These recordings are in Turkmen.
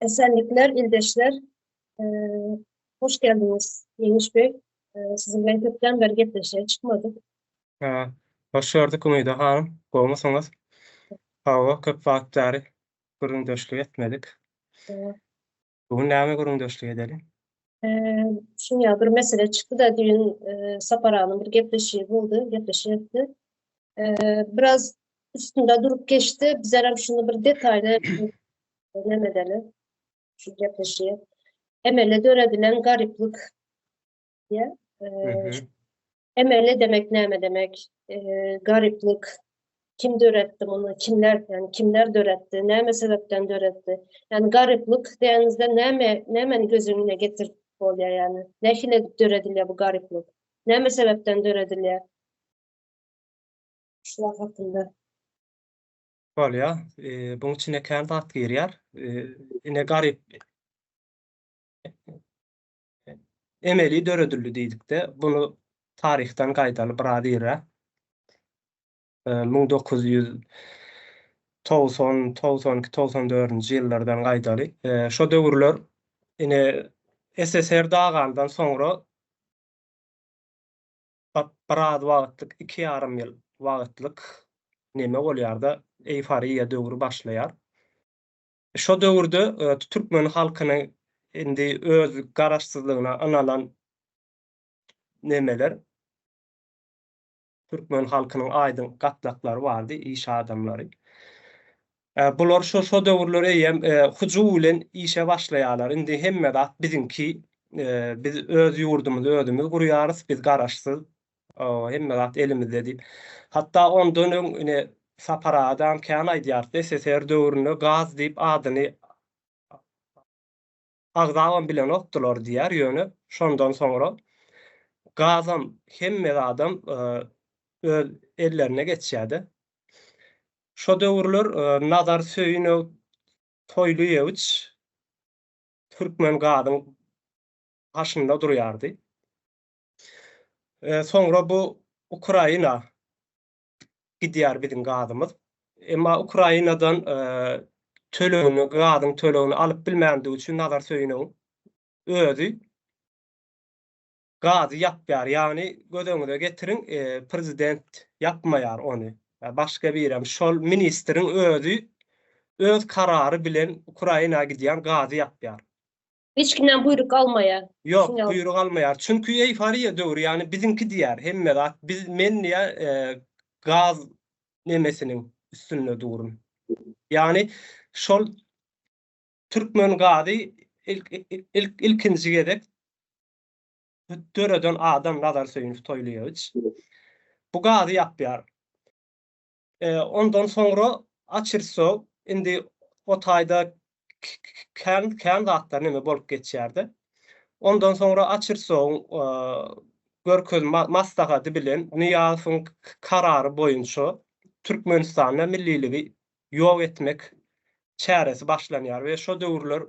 Esenlikler ildeşler. Hoş geldiňiz Ýeňiş beg. Siziň bilen köpden bäri gepleşige çykmadyk. Hoş gördük Umyda hanym. Gowumysyňyz? Hawa, köp wagt bäri gürrüňdeşlik etmedik. Bu gün näme gürrüňdeşlik edeli? Şuň ýaly bir mesele çykdy-da, düýn Sapar aganyň bir gepleşigi boldy, gepleşik etdi. Biraz üstünde durup geçdi. Bizlerem şuny bir detaýly neme edeli, şu gepleşigi. Emele döredilen garyplyk diýe. Emele demek näme demek? Garyplyk kim döretdi muny? Kimler, ýani kimler döretdi? Näme sebäpden döretdi? Ýani garyplyk diýenizde näme, nämäni göz öňüne getirip bolýar ýani? Nähili edip döredilýär bu garyplyk? Näme sebäpden döredilýär? Şular hakynda. Bolýar. Buň içine kän zat girýär. Ine garyp emeli döredildi diýdikde, buny taryhdan gaýdaly biraz irräk. 1990, 92, 94-nji ýyllardan gaýdaly. Şo döwürler ine SSR dagandan soňra biraz wagtlyk, iki ýarym ýyl wagtlyk neme bolýar-da, eýforiýa döwri başlaýar. Şo döwürde türkmen halkyny indi öz garaşsyzlygyna ynanan nemeler, türkmen halkynyň aýdyň gatlaklary bardy, iş adamlary. Bular şo şo döwürler eýýäm hyjuw bilen işe başlaýarlar. Indi hemme zat biziňki, biz öz ýurdumyzy özümiz gurýarys, biz garaşsyz, hemme zat elimizde diýip. Hatda ondan öň ine Sapar agadam kän aýdýardy, SSR döwründe gaz diýip adyny agzabam bilenokdylar diýýär, ýöne şondan soňra gazam hemme zadam öz ellerine geçýärdi. Şo döwürler Nazar Söýünow Toýlyýewiç türkmen gazyň başynda durýardy. Soňra bu Ukraina gidýär biziň gazymyz. Emma Ukrainadan tölegini, gazyň tölegini alyp bilmändigi üçin Nazar Söýünowyň özi gazy ýapýar. Ýagny göz öňüňize getiriň, prezident ýapmaýar ony. Başga birem şol ministriň özi öz karary bilen Ukraina gidýän gazy ýapýar. Hiç kimden buýruk almaýar. Ýok, buýruk almaýar. Çünki eýforiýa döwri, ýagny biziňki diýýär hemme zat. Biz, men diýýär, gaz nemesiniň üstünde durun. Ýagny şol türkmen gazy ilkinji gezek döreden adam Nazar Söýünow Toýlyýewiç. Bu gazy ýapýar. Ondan soňra Açirsow indi o taýda kän kän zatlar neme bolup geçýärdi. Ondan soňra Açirsowyň görkez maslahady bilen Nyýazowyň karary boýunça Türkmenistanda milliligi ýok etmek çäresi başlanýar we şo döwürler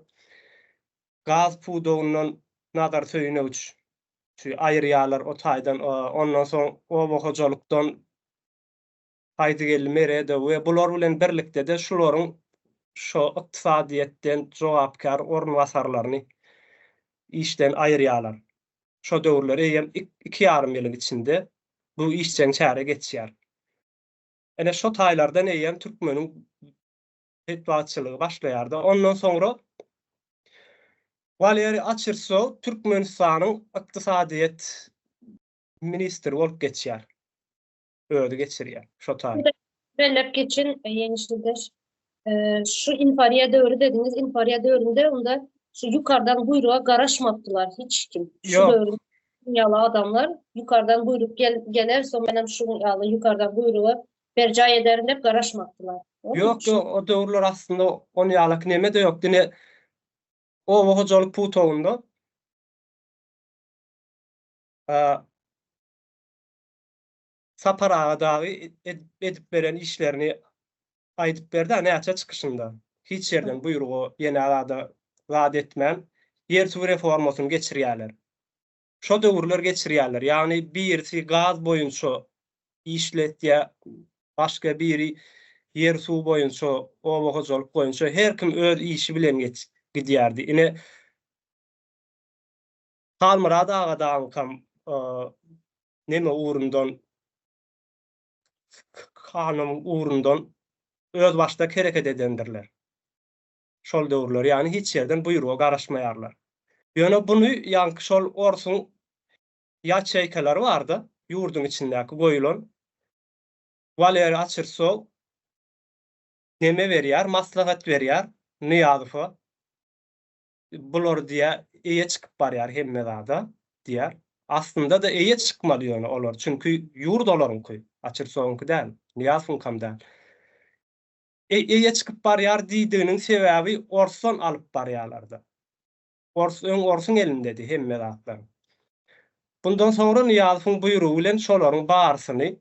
gaz pudagyndan Nazar Söýünowiç aýyrýarlar o taýdan ondan soň oba hojalykdan Haýdygeldi Meredow we bular bilen birlikde-de şularyň şo ykdysadyýetden jogapkär orunbasarlaryny işden aýyrýarlar. Şo döwürler eýýäm iki ýarym ýylyň içinde bu işjeň çäre geçýär. Ine şo taýlardan eýýäm türkmeniň betbagtçylygy başlaýar-da. Ondan soňra Waleriý Açirsow Türkmenistanyň ykdysadyýet ministri bolup geçýär. özi geçirýär şo taý. Belläp geçin Ýeňiş ildeş. Şu infariýa döwri dediňiz, infariýa döwründe onda şu ýukardan buýruga garaşmapdylar hiç kim. Şu döwrüň ýaly adamlar ýukardan buýruk gel geler, soň menem şu ýaly ýukardan buýrugy berjaý ederin diýip garaşmapdylar. Ýok, ýok, o döwürler aslynda on ýalak neme-de ýok, diňe oba hojalyk putagynda Sapar aga dagy edip beren işlerini aýdyp berdi-ä näçe çykyşynda. Hiç ýerden buýruga ýene zada zat etmän ýer-suw reformasyny geçirýärler. Şo döwürler geçirýärler. Ýagny birisi gaz boýunça işletýär, başga biri ýer-suw boýunça, oba hojalyk boýunça her kim öz işi bilen geç. gidýärdi. Ine Halmyrat aga dagyňkam neme ugrundan kanun ugrundan özbaşdak hereket edendirler. Şol döwürler, ýagny hiç ýerden buýruga garaşmaýarlar. Ýöne buny ýaňky şol orsuň ýaçeýkalary barda, ýurduň içindäki goýulan Waleriý Açirsow neme berýär, maslahat berýär Nyýazowa. Bular diýýär, eýe çykyp barýar hemme zada diýýär. Aslynda-da eýe çykmaly ýöne olar, çünki ýurt olaryňky, Açirsowyňky däl, Nyýazowyňkam däl. Eýe çykyp barýar diýdiginiň sebäbi orsdan alyp barýarlarda. Ors öň orsuň elindedi hemme zatlar. Bundan soňra Nyýazowyň buýrugy bilen şolaryň barysyny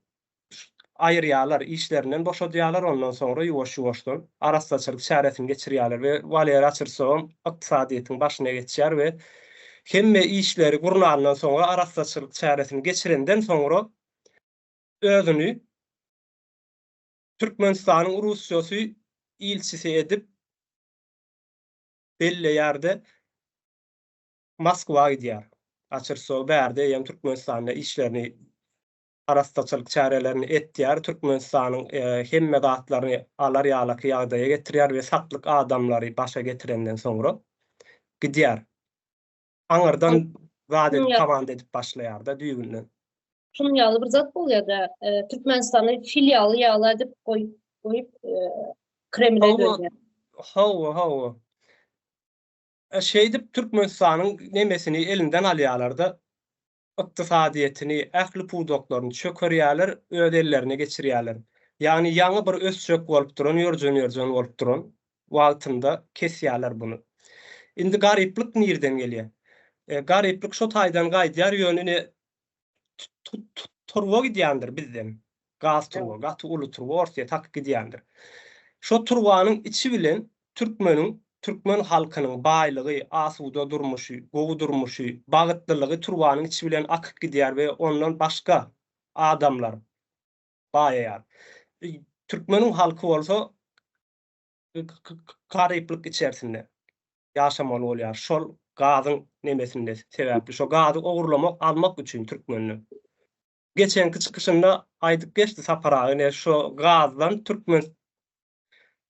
aýyrýarlar, işlerinden boşadýarlar, ondan soňra ýuwaş-ýuwaşdan arassaçylyk çäresini geçirýärler we Waleriý Açirsowam ykdysadyýetiň başyna geçýär we hemme işleri gurnandan soňra arassaçylyk çäresini geçirenden soňra özüni Türkmenistanyň Russiýasy ilçisi edip belleýär-de, Moskwa gidýär. Açyrsow bärde eýýäm Türkmenistanda işlerini, arassaçylyk çärelerini etýär, Türkmenistanyň hemme zatlaryny alar ýalaky ýagdaýa getirýär we satlyk adamlary başa getirenden soňra gidýär. Aňyrdan zat edip, komanda edip başlaýar-da düýbünden. Şunuň ýaly bir zat bolýar-da, Türkmenistany filialy ýaly edip goýup, goýup Kremle berýär. Hawa, hawa. Şeýdip Türkmenistanyň nemesini elinden alýarlar-da, ykdysadyýetini, ähli pudaklaryny çökerýärler, öz ellerine geçirýärler. Ýagny ýaňy bir ösjek bolup duran, ýörjen-ýörjen bolup duran wagtynda kesýärler buny. Indi garyplyk nirden gelýär? Garyplyk şo taýdan gaýdýar, ýöne ine turba gidýändir bizden. Gaz turba, gaty uly turba Orsýete akyp gidýändir. Şo turbanyň içi bilen türkmeniň, türkmen halkynyň baýlygy, asuda durmuşy, gowy durmuşy, bagytlylygy turbanyň içi bilen akyp gidýär we ondan başga adamlar baýaýar. Türkmeniň halky bolsa garyplyk içerisinde ýaşamaly bolýar. Şol gazyň nemesinde sebäpli, şo gazy ogurlamak, almak üçin türkmenden. Geçenki çykyşynda aýdyp geçdi Sapar aga, ine şo gazdan türkmen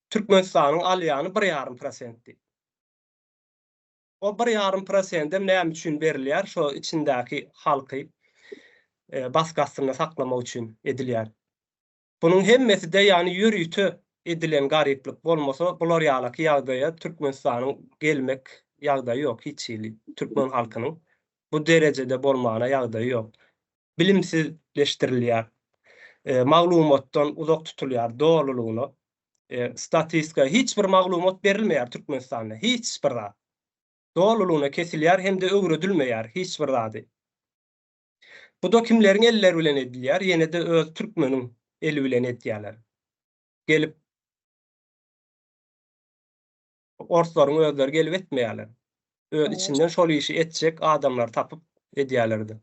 Türkmenistanyň alýany bir ýarym prosent diýip. O bir ýarym prosendem näme üçin berilýär? Şo içindäki halky basgy astynda saklamak üçin edilýär. Bunuň hemmesi-de ýagny ýörite edilen garyplyk bolmasa bular ýalaky ýagdaýa Türkmenistanyň gelmek ýagdaýy ýok hiç hili türkmen halkynyň bu derejede bolmagyna ýagdaýy ýok. Bilimsizleşdirilýär. Maglumatdan uzak tutulýar dolulygyna. Statistika hiç bir maglumat berilmeýär Türkmenistanda hiç bir zat. Dolulygyna kesilýär hem-de öwredilmeýär hiç bir zady. Bu-da kimleriň elleri bilen edilýär? Ýene-de öz türkmeniň eli bilen edýärler. Gelip orslaryň özleri gelip etmeýärler. Öz içinden şol işi etjek adamlary tapyp edýärler-de.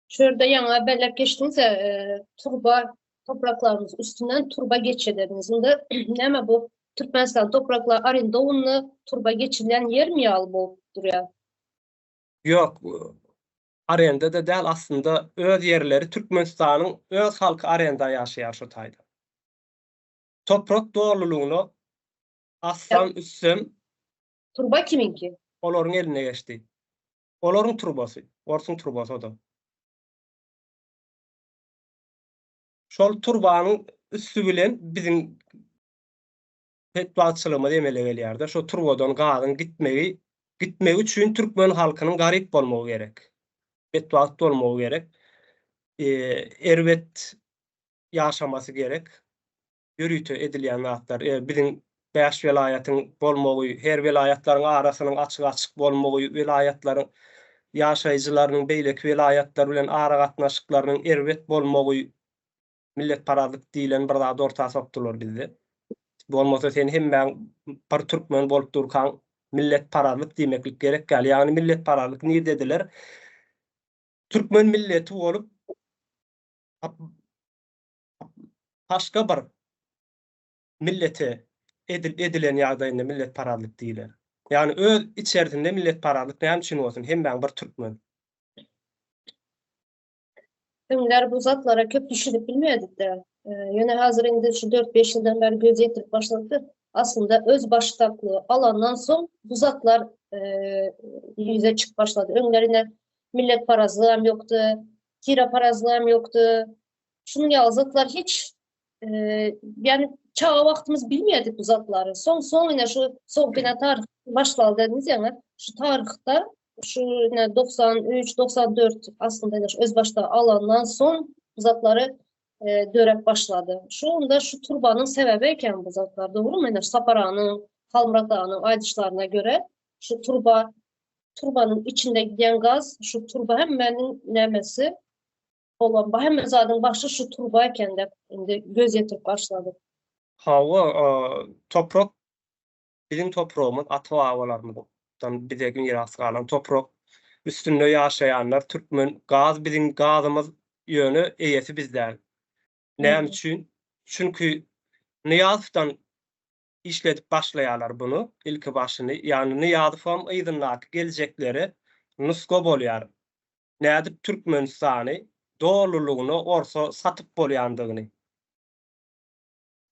Şu ýerde ýaňy belläp geçdiňiz-ä, turba topraklarymyz üstünden turba geçýär dediňiz. Indi näme bu Türkmenistan topraklary arendowny turba geçilýän ýermi ýaly bolup durýar? Ýok, arenda-da däl aslynda öz ýerleri Türkmenistanyň öz halky arenda ýaşaýar şo taýda. Toprak dolulygyna assan üssem Turba kimiňki? Olaryň eline geçdi. Olaryň turbasy, orsuň turbasy o-da. Şol turbanyň üsti bilen biziň betbagtçylygymyz emele gelýär-de, şo turbadan gazyň gitmegi, gitmegi üçin türkmen halkynyň garyp bolmagy gerek. Betbagt bolmagy gerek. Erbet ýaşamasy gerek. Ýörite edilýän zatlar. Biziň bäş welaýatyň bolmagy, her welaýatlaryň arasynyň açyk-açyk bolmagy, welaýatlaryň ýaşaýjylarynyň beýleki welaýatlar bilen aragatnaşyklarynyň erbet bolmagy, milletparazlyk diýlen bir zady orta sokdular bizde. Bolmasa sen hemmäň bir türkmen bolup durkaň milletparazlyk diýmeklik gerek däl. Ýagny milletparazlyk nirde ediler? Türkmen milleti bolup başga bir millete edilen ýagdaýynda milletparazlyk diýiler. Ýagny öz içerisinde milletparazlyk näme üçin bolsun? Hemmäň bir türkmen. Öňler bu zatlara köp düşünip bilmedik-de. Ýöne häzir indi şu 4-5 ýyldan bäri göz ýetirip başladyk. Aslynda öz baştaklygy alandan soň bu zatlar ýüze çykyp başlady. Öňler ine milletparazlygam ýokdy, tireparazlygam ýokdy. Şunuň ýaly zatlar hiç ýani çaga wagtymyz bilmeýärdik bu zatlary. Soň soň ine şu soňky ine taryh başlady dediniz ýaňy. Şu taryhda şu ine 93, 94 aslynda ine şu özbaşdak alandan soň bu zatlary e, döräp başlady. Şu onda şu turbanyň sebäbi eken bu zatlar, dogrumy? Ine Sapar aganyň, Halmyrat aganyň aýdyşlaryna görä şu turba turbanyň içinde gidýän gaz, şu turba hemmäniň nämesi bolan, bu hemme zadyň başy şu turba eken dep indi göz ýetirip başladyk. Hawa, toprak biziň topragymyz, ata-babalarymyzdan bize miras galan toprak. Üstünde ýaşaýanlar türkmen, gaz biziň gazymyz, ýöne eýesi biz däl. Näme üçin? Çünki Nyýazowdan işledip başlaýarlar bunu ilki başyny, ýagny Nyýazowam yzyndaky geljeklere nusga bolýar. Nädip Türkmenistany dolulygyna orsa satyp bolýandygyny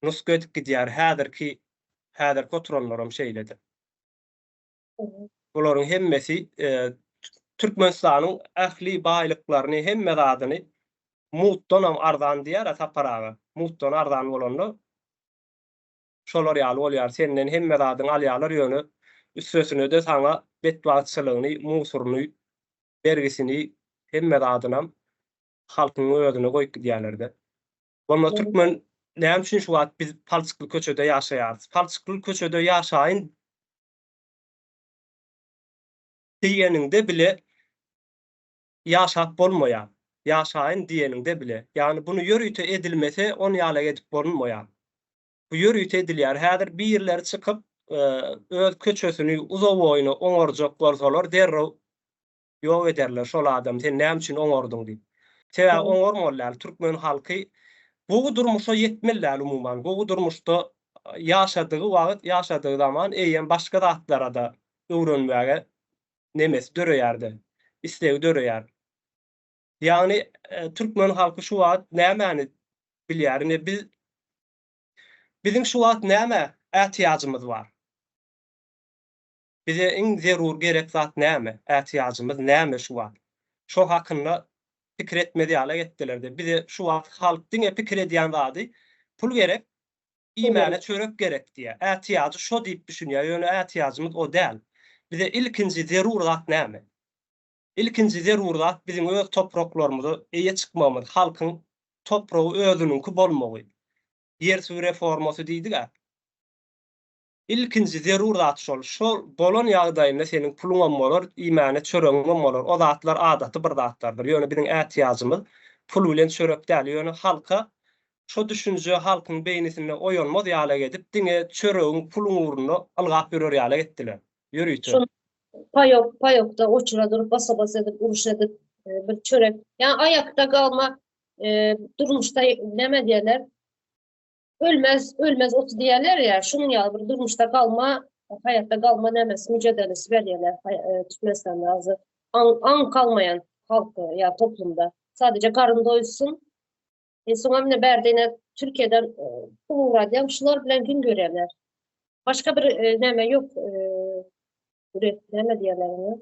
nusga edip gidýär. Häzirki häzirki oturanlaram şeýledir. Bularyň hemmesi Türkmenistanyň ähli baýlyklaryny, hemme zadyny mugtdanam arzan diýýär-ä Sapar aga. Mugtdan arzan bolanda şolar ýaly bolýar. Senden hemme zadyňy alýarlar, ýöne üstesine-de saňa betbagtçylygyny, musuryny, bergisini, hemme zadynam halkyň özüne goýup gidýärler-de. Bolmasa türkmen näme üçin şu wagt biz palçykly köçede ýaşaýarys? Palçykly köçede ýaşaýyn diýeniňde bile ýaşap bolmaýar. Ýaşaýyn diýeniňde bile. Ýagny buny ýörite edilmese on ýalak edip bolunmaýar. Bu ýörite edilýär. Häzir birleri çykyp öz köçesini uzaboýuna oňarjak bolsalar derrew ýok ederler şol adamy sen näme üçin oňardyň diýip. Sebäbi oňarmaly däl. Türkmen halky gowy durmuşa ýetmeli däl umuman. Gowy durmuşda ýaşadygy wagt, ýaşadygy zaman eýýäm başga zatlara-da öwrenmäge nemesi döreýär-de, islegi döreýär. Ýagny türkmen halky şu wagt nämäni bilýär? Ine biz biziň şu wagt nämä ätiýajymyz bar? Bize iň zerur gerek zat näme? Ätiýajymyz näme şu wagt? Şo hakynda pikir etmez ýaly etdiler-de. Bize şu wagt halk diňe pikir edýän zady pul gerek, iýmäne çörek gerek diýýär. Ätiýajy şo diýip düşünýär, ýöne ätiýajymyz o däl. Bize ilkinji zerur zat näme? Ilkinji zerur zat biziň öz topraklarymyza eýe çykmagymyz, halkyň topragy özüniňki bolmagy. Ýer-suw reformasy diýdik-ä. Ilkinji zerur zat şol. Şol bolan ýagdaýynda seniň puluňam bolar, iýmäne çöregiňem bolar. O zatlar adaty bir zatlardyr. Ýöne biziň ätiýajymyz pul bilen çörek däl. Ýöne halka şo düşünje halkyň beýnisinde oýanmaz ýalak edip, diňe çöregiň, puluň ugrunda ylgap ýörer ýalak etdiler. Ýörite. Şol paýok, paýokda oçura durup, basa-bas edip, uruş edip, bir çörek. Ýa aýakda galma, durmuşda näme diýerler? Ölmez, ölmez oty diýerler ýa, şunuň ýaly bir durmuşda galma, haýatda galma nämesi müjadelesi berýärler e, Türkmenistanda hazır. Aň, aň kalmaýan halky ýa toplumda. Sadece garyn doýsun. E, soňam ine bärde ine Türkiýeden e, pul ugradýan şular bilen gün görýärler. Başga bir e, näme ýok, e, üret, näme diýerler ony?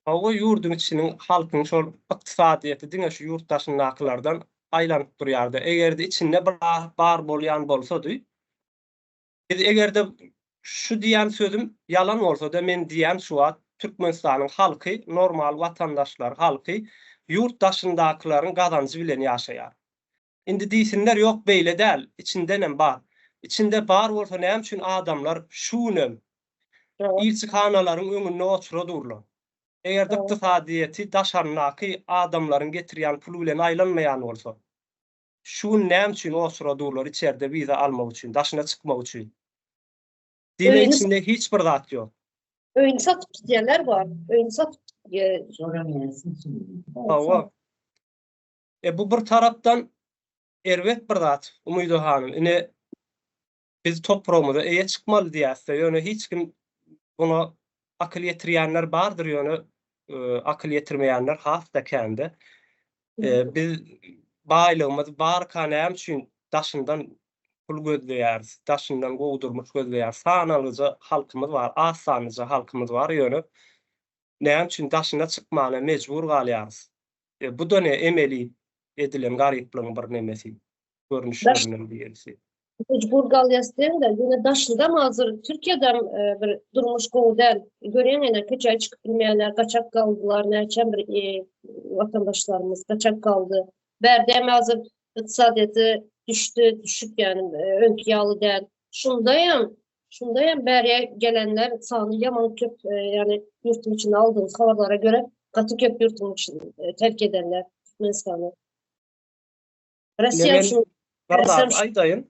Hawa, ýurduň içiniň, halkyň şol ykdysadyýeti diňe şu ýurt daşyndakylardan aýlanyp durýardy. Eger-de içinde bir zat bar bolýan bolsady, biz eger-de şu diýýän sözüm ýalan bolsa-da, men diýýän şu wagt Türkmenistanyň halky, normal watandaşlar halky ýurt daşyndakylaryň gazanjy bilen ýaşaýar. Indi diýsinler ýok beýle däl, içindenem bar. Içinde bar bolsa näme üçin adamlar şu günem ilçihanalaryň öňünde otura durlar? Eger-de ykdysadyýeti daşaryndaky adamlaryň getirýän puly bilen aýlanmaýan bolsa, şu gün näme üçin otura durlar içerde wiza almak üçin, daşyna çykmak üçin? Diýmek içinde hiç bir zat ýok. Öýüni satyp gidýänler bar. Öýüni satyp Hawa. E bu bir tarapdan erbet bir zat Umyda hanym. Ine biz topragymyza eýe çykmaly diýäsde, ýöne hiç kim buna. Akyl ýetirýänler bardyr, ýöne akyl ýetirmeýänler has-da kände. Biz baýlygymyz barka näme üçin daşyndan pul gözleýäris, daşyndan gowy durmuş gözleýäris? Sanalgyja halkymyz bar, az sanlyja halkymyz bar, ýöne näme üçin daşyna çykmana mejbur galýarys? Bu-da ne emeli edilen garyplygyň bir nemesi, görnüşlerinden birisi. Mejbur galýas diýende, ýöne daşyndam hazir Türkiýedem bir durmuş gowy däl. Görýäň ene köçä çykyp bilmeýänler gaçak galdylar, näçe bir watandaşlarymyz gaçak galdy. Bärde hem hazir ykdysadyýeti düşdi, düşük ýani öňki ýaly däl. Şundaýam, şundaýam bärýe gelenler sany ýaman köp, ýani ýurtuň içinde aldığymyz habarlara görä gaty köp ýurtuň içini terk edenler Türkmenistany. Russiýa şu Bir zat aýdaýyn,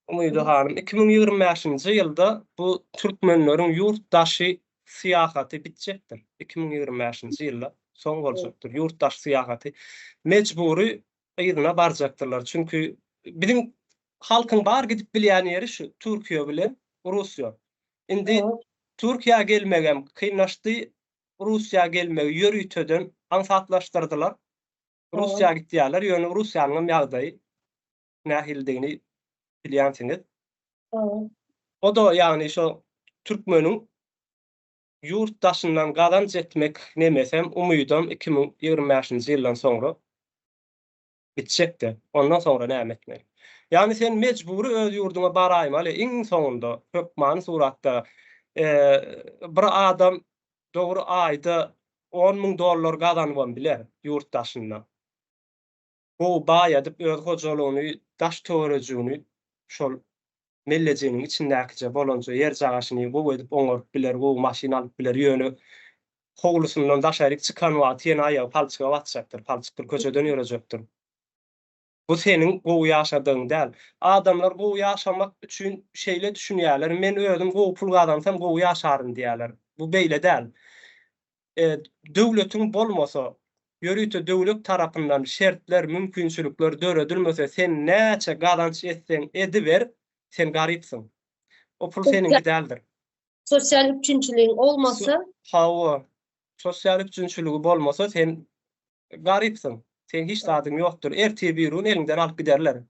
Umyda hanym, 2025-nji ýylda bu türkmenleriň ýurt daşy syýahaty bitjekdir. 2025-nji ýylda soň boljakdyr ýurt daşy syýahaty. Mejbury yzyna barjakdyrlar. Çünki biziň halkyň bar gidip bilýän ýeri şu Türkiýe bilen Russiýa. Indi Türkiýä gelmegem kynlaşdy, Russiýa gelmegi ýöriteden aňsatlaşdyrdylar. Russiýa gitýärler, ýöne Russiýanyň hem ýagdaýy nähilidigini bilýänsiňiz. O-da ýagny şo türkmeniň ýurt daşyndan gazanç etmek nemesem, umydam 2025-nji ýyldan soňra bitjekdi. Ondan soňra näme etmeli? Ýagny sen mejbury öz ýurduňa baraýmaly, iň soňunda hökmany suratda bir adam Dogry aýda 10,000 dollar gazanybam biler ýurt daşynda. Gowy baýadyp öz hojalygyny daş töwerejigini şol mellejiginiň içindäkije bolanja ýerjagaşyny gowy edip oňaryp biler gowy maşyn alyp biler ýöne howlusyndan daşaryk çykan wagty ýene aýagy palçyga batjakdyr palçykdyr köçeden ýörejekdir. Bu seniň gowy ýaşadygyň däl. Adamlar gowy ýaşamak üçin şeýle düşünýärler, men özüm gowy pul gazansam gowy ýaşaryn diýýärler. Bu beýle däl. Döwletiň bolmasa, ýörite döwlet tarapyndan şertler, mümkinçilikler döredilmese sen näçe gazanç etseň ediber, sen garypsyň. O pul seniňki däldir. Sosial üpjünçiligiň bolmasa. Hawa, sosial üpjünçiligi bolmasa sen Garypsyň. Seň hiç zadyň ýokdur. Ertir birigün eliňden alyp giderler.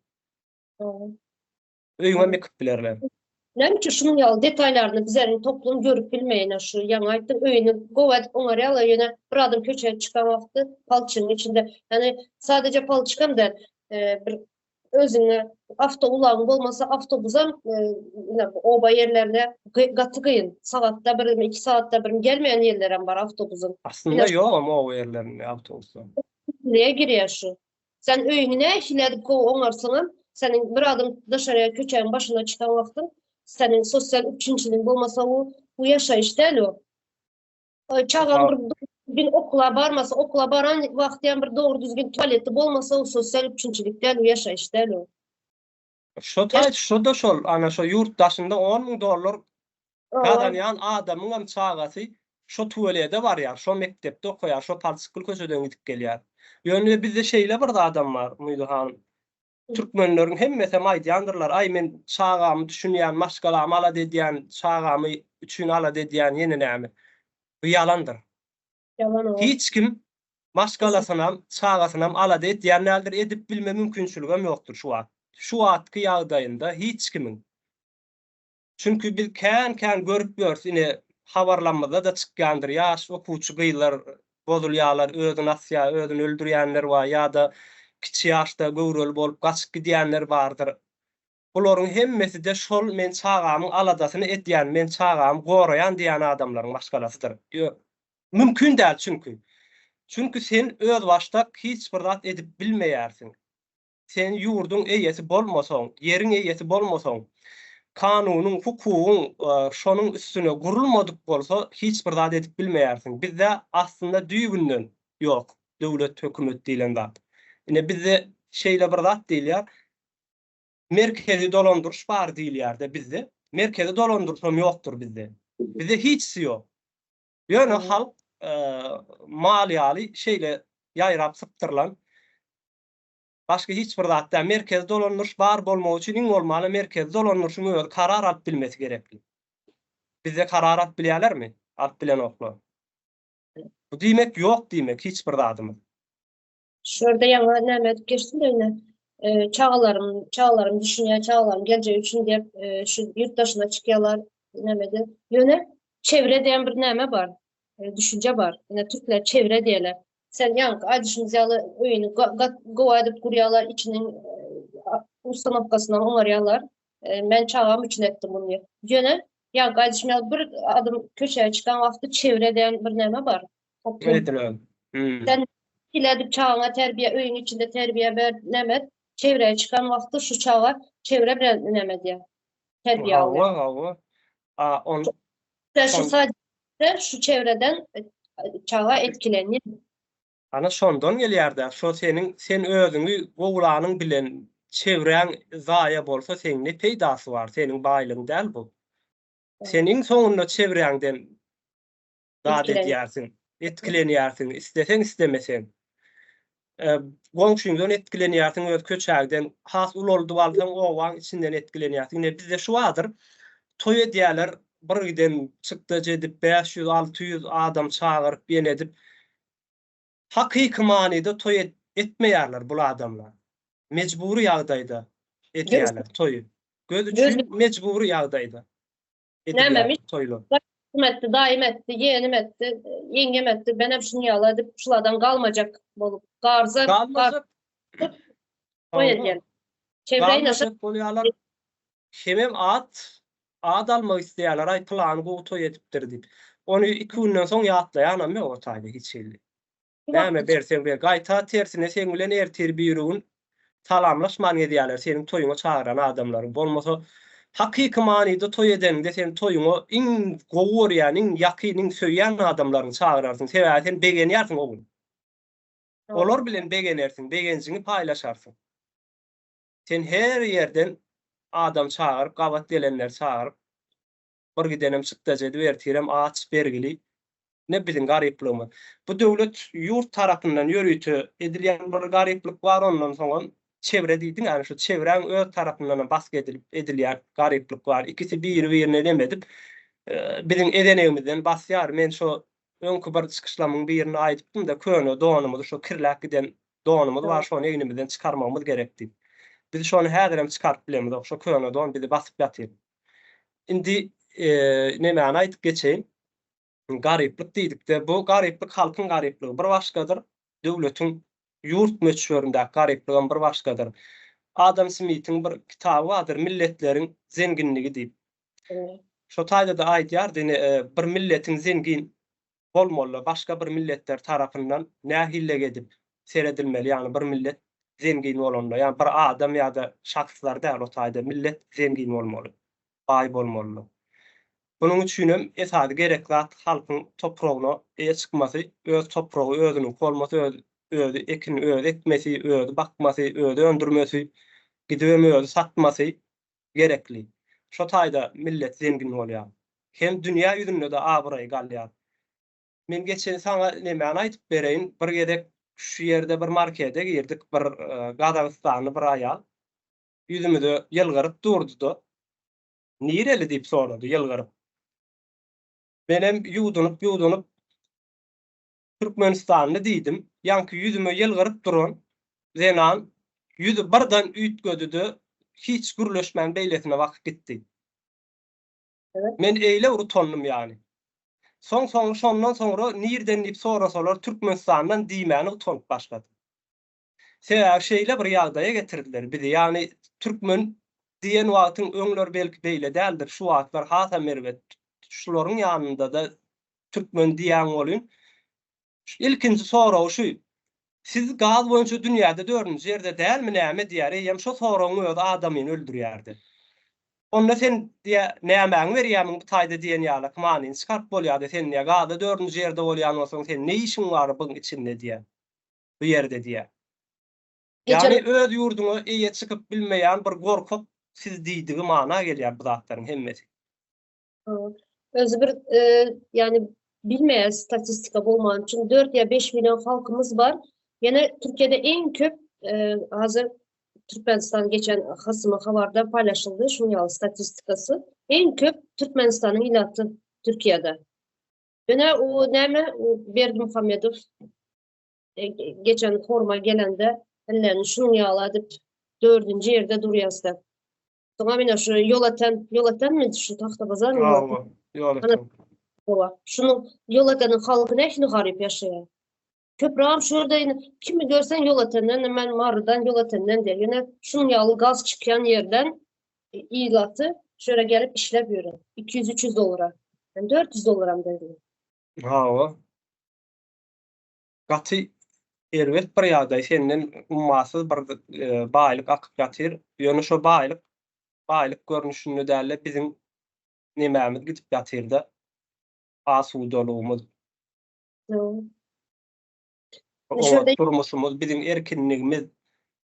Öýüňem ýykyp bilerler. Näme üçin şunuň ýaly detaýlaryny bizleriň toplum görüp bilmeýän şu ýaňy aýtdyň öýüni gowy edip oňarýarlar ýöne bir adam köçä çykan wagty palçygyň içinde ýani sadeje palçykam däl bir özüňe awtoulagyň bolmasa awtobusam ine oba ýerlerine gaty kyn. Sagatda birmi, iki sagatda birmi gelmeýän ýerlerem bar awtobusyň. Aslynda ýogam oba ýerlerinde awtobuslar. Nirä girýär şu? Sen öýüňi nähili edip gowy oňarsaňam, seniň bir adam daşary köçäň başyna çykan wagtyň seniň sosial üpjünçiligiň bolmasa bu bu ýaşaýyş däl o. Çagaň bir düzgün okula barmasa, okula baran wagty hem bir dogry düzgün tualeti bolmasa, o sosial üpjünçilik däl, o ýaşaýyş däl o. Şo taý, şo-da şol, ana şo ýurt daşynda on müň dollar gazanýan adamyňam çagasy şo tualete barýar, şo mekdepde okaýar, şo palçykly köçeden gidip gelýär. Ýöne bizde şeýle bir zadam bar, Umyda hanym. Türkmenleriň hemmesem aýdýandyrlar, aý men çagamy düşünýän, maşgalamy alada edýän, çagamy üçin alada edýän ýene näme. Bu ýalandyr. Ýalan o. Hiç kim maşgalasynam, çagasynam alada edýän däldir, edip bilme mümkinçiligem ýokdur şu wagt. Şu wagtky ýagdaýynda hiç kimiň. Çünki biz kän-kän görüp ýörüs, ine, habarlamyzda-da çykýandyr, ýaş okuwçy gyzlar bozulýarlar, özüni asýar, özüni öldürýänler bar ýa-da kiçi ýaşda göwreli bolup gaçyp gidýänler bardyr. Bularyň hemmesi-de şol men çagamyň aladasyny edýän, men çagamy goraýan diýýän adamlaryň maşgalasydyr. Ýok, mümkin däl çünki. Çünki sen özbaşdak hiç bir zat edip bilmeýärsiň. Sen ýurduň eýesi bolmasaň, ýeriň eýesi bolmasaň, kanunyň, hukugyň şonuň üstüne gurulmadyk bolsa, hiç bir zat edip bilmeýärsiň. Bizde aslynda düýbünden ýok döwlet, hökümet diýlen zat. Ine bizde şeýle bir zat diýilýär, merkezi dolandyryş bar diýilýär-de bizde. Merkezi dolandyryşam ýokdur bizde. Bizde hiçsi ýok. Ýöne halk mal ýaly şeýle ýaýrap sypdyrylan. Başga hiç bir zat däl. Merkezi dolandyryş bar bolmagy üçin iň bolmanda merkezi dolandyryşyň özi karar alyp bilmesi gerekli. Bizde karar alyp bilýärlermi? Alyp bilenoklar. Bu diýmek ýok diýmek hiç bir zadymyz. Şu ýerde ýaňy näme edip geçdim-de ine, çagalarym, çagalarym düşünýär, çagalarym geljegi üçin diýip, şu ýurt daşyna çykýarlar, näme edip. Ýöne çewre diýen bir näme bar, düşünje bar. Ine türkler çewre diýerler. Sen ýaňky aýdyşymyz ýaly öýüni gowy edip gurýarlar, içiniň ustanowkasyny oňarýarlar. Men çagam üçin etdim muny diýip. Ýöne ýaňky aýdyşym ýaly bir adym köçä çykan wagty çewre diýen bir näme bar. Toplum. Edilen. Hmm. Sen hile edip çagaňa terbiýe, öýüň içinde terbiýe ber, näme et. Çewrä çykan wagty şu çaga çewre bilen näme edýär. Terbiýe alýar. Hawa, hawa. A on Sen şu sadece şu çevreden çaga etkilenýär. Ana şondan gelýär-dä, şo seniň sen özüňi gowlanyň bilen çewräň zaýa bolsa seň ne peýdasy bar, seniň baýlygyň däl bu. Sen iň soňunda çewräňden zat edýärsiň, etkilenýärsiň, isleseň islemeseň. Goňşyňdan etkilenýärsiň, öz köçäňden, has ulaldyp alsaň obaň içinden etkilenýärsiň. Ine bizde şu bardyr, toý edýärler, bir giden çykdajy edip 500, 600 adam çagyryp ýene edip, hakyky manyda toý etmeýärler bul adamlar. Mejbury ýagdaýda edýärler toýy. Göz üçin mejbury ýagdaýda. Näme toýlar. Kim etdi, daýym etdi, ýeğenim etdi, ýeňňem etdi. Men hem şuny ýaly edip, şulardan galmajak bolup, garza galmajak. Toý edýän. Çewreýine bolýarlar. Hemem at ad almak isleýärler, aý pylany gowy toý edipdir diýip. Ony iki günden soň ýatlaýanam ýok o taýda hiç hili. Näme berseň ber. Gaýta tersine seň bilen ertir birigün salamlaşman gezýärler seniň toýuňa çagyran adamlaryň. Bolmasa hakyky manyda toý edeniňde sen toýuňa iň gowy görýän, iň ýakyn, iň söýýän adamlaryňy çagyrarsyň. Sebäbi sen begenýärsiň o gün. Olar bilen begenersiň, begenjiňi paýlaşarsyň. Sen her ýerden adam çagyryp, gabat gelenleri çagyryp Bir gidenem çykdajy edip ertirem aç, bergili. Ne biziň garyplygymyz. Bu döwlet ýurt tarapyndan ýörite edilýän bir garyplyk bar, ondan soňam çewre diýdiň, ýagny şu çewräň öz tarapyndanam basgy edilip edilýän garyplyk bar. Ikisi biri-birine neme edip, biziň ezenegimizden basýar. Men şo öňki bir çykyşlamyň birinde aýdypdym-da, köne donumyzy şo kirläp giden donumyz bar, şony egnimizden çykarmagymyz gerek diýip. Biz şony häzirem çykaryp bilemizok, şo köne don bizi basyp ýatyr. Indi nemäni aýdyp geçeýin. Garyplyk diýdikde, bu garyplyk halkyň garyplygy bir başgadyr, döwletiň ýurt möçberindäki garyplygam bir başgadyr. Adam Smitiň bir kitaby bardyr, Milletleriň zenginligi diýip. Şo taýda-da aýdýardy, ine, bir milletiň zengin bolmaly, başga bir milletler tarapyndan nähillik edip seredilmeli, ýagny bir millet zengin bolanda, ýagny bir adam ýa-da şahslar däl o taýda millet zengin bolmaly, baý bolmalydyr. Bunuň üçinem esasy gerek zat halkyň topragyna eýe çykmasy, öz topragy özüniňki bolmasy, öz özi ekini özi ekmesi, özi bakmasy, özi öndürmesi, gidibem özi satmasy gerekli. Şo taýda millet zengin bolýar. Hem dünýä ýüzünde-de abraýy galýar. Men geçen saňa nemäni aýdyp bereýin, bir gezek şu ýerde bir markete girdik, bir gazagystanly bir aýal ýüzümize ýylgyryp durdy-da, Nireli diýip sorady ýylgyryp. Menem ýuwdunyp-ýuwdunyp Türkmenistanly diýdim. Ýaňky ýüzüme ýylgyryp duran zenan ýüzi birden üýtgedi-de, hiç gürleşmän beýlesine bakyp gitdi. Men eýle bir utandym ýaly. Soň soň şondan soňra nirden diýip sorasalar Türkmenistandan diýmäne utanyp başladym. Sebäbi şeýle bir ýagdaýa getirdiler bizi. Ýagny türkmen diýen wagtyň öňler belki beýle däldir, şu wagtlar hasam erbet. Şularyň ýanynda-da türkmen diýýäň welin, ilkinji soragy şu, Siz gaz boýunça dünýäde dördünji ýerde dälmi näme diýýär, eýýäm şo soragyň özi adamyny öldürýärdi. Onda sen diýýär, nämäňi berýärmiň bu taýda diýen ýaly manyny çykaryp bolýardy, sen diýýär, gazda dördünji ýerde bolýan bolsaň, sen ne işiň bar byň içinde diýýär. bu ýerde diýýär. Ýagny öz ýurduňa eýe çykyp bilmeýän bir gorkak siz diýdigi mana gelýär bu zatlaryň hemmesi. Özi bir ýagny bilmeýän statistika bolmany üçin 4 ýa 5 million halkymyz bar. Ýene Türkiýede iň köp hazir Türkmenistan geçen hasyma habarda paýlaşyldy şuň ýaly statistikasy. Iň köp Türkmenistanyň ilaty Türkiýede. Ýöne o näme, o Berdimuhamedow e, geçen foruma gelende ellerini şunuň ýaly edip dördünji ýerde durýasda. Soňa mine şu Ýolöten, Ýolötenmi şu Tagtabazar mı? Hawa, Ýolöten. Hawa. Şunuň Ýolöteniň halky nähili garyp ýaşaýar. Köprägem şu ýerde indi kimi görseň Ýolötenden, men Marydan, Ýolötenden diýýär. Ýöne şunuň ýaly gaz çykýan ýerden ilaty şu ýere gelip işläp ýörer. 200-300 dollara. Yani 400 dollaram berdi. Hawa. Gaty erbet bir ýagdaý senden ummasyz bir e, baýlyk akyp ýatyr. Ýöne şo baýlyk baýlyk görnüşinde däl-de biziň nemämiz gidip ýatyrda. Asudalygymyz. Oňat durmuşymyz, biziň erkinligimiz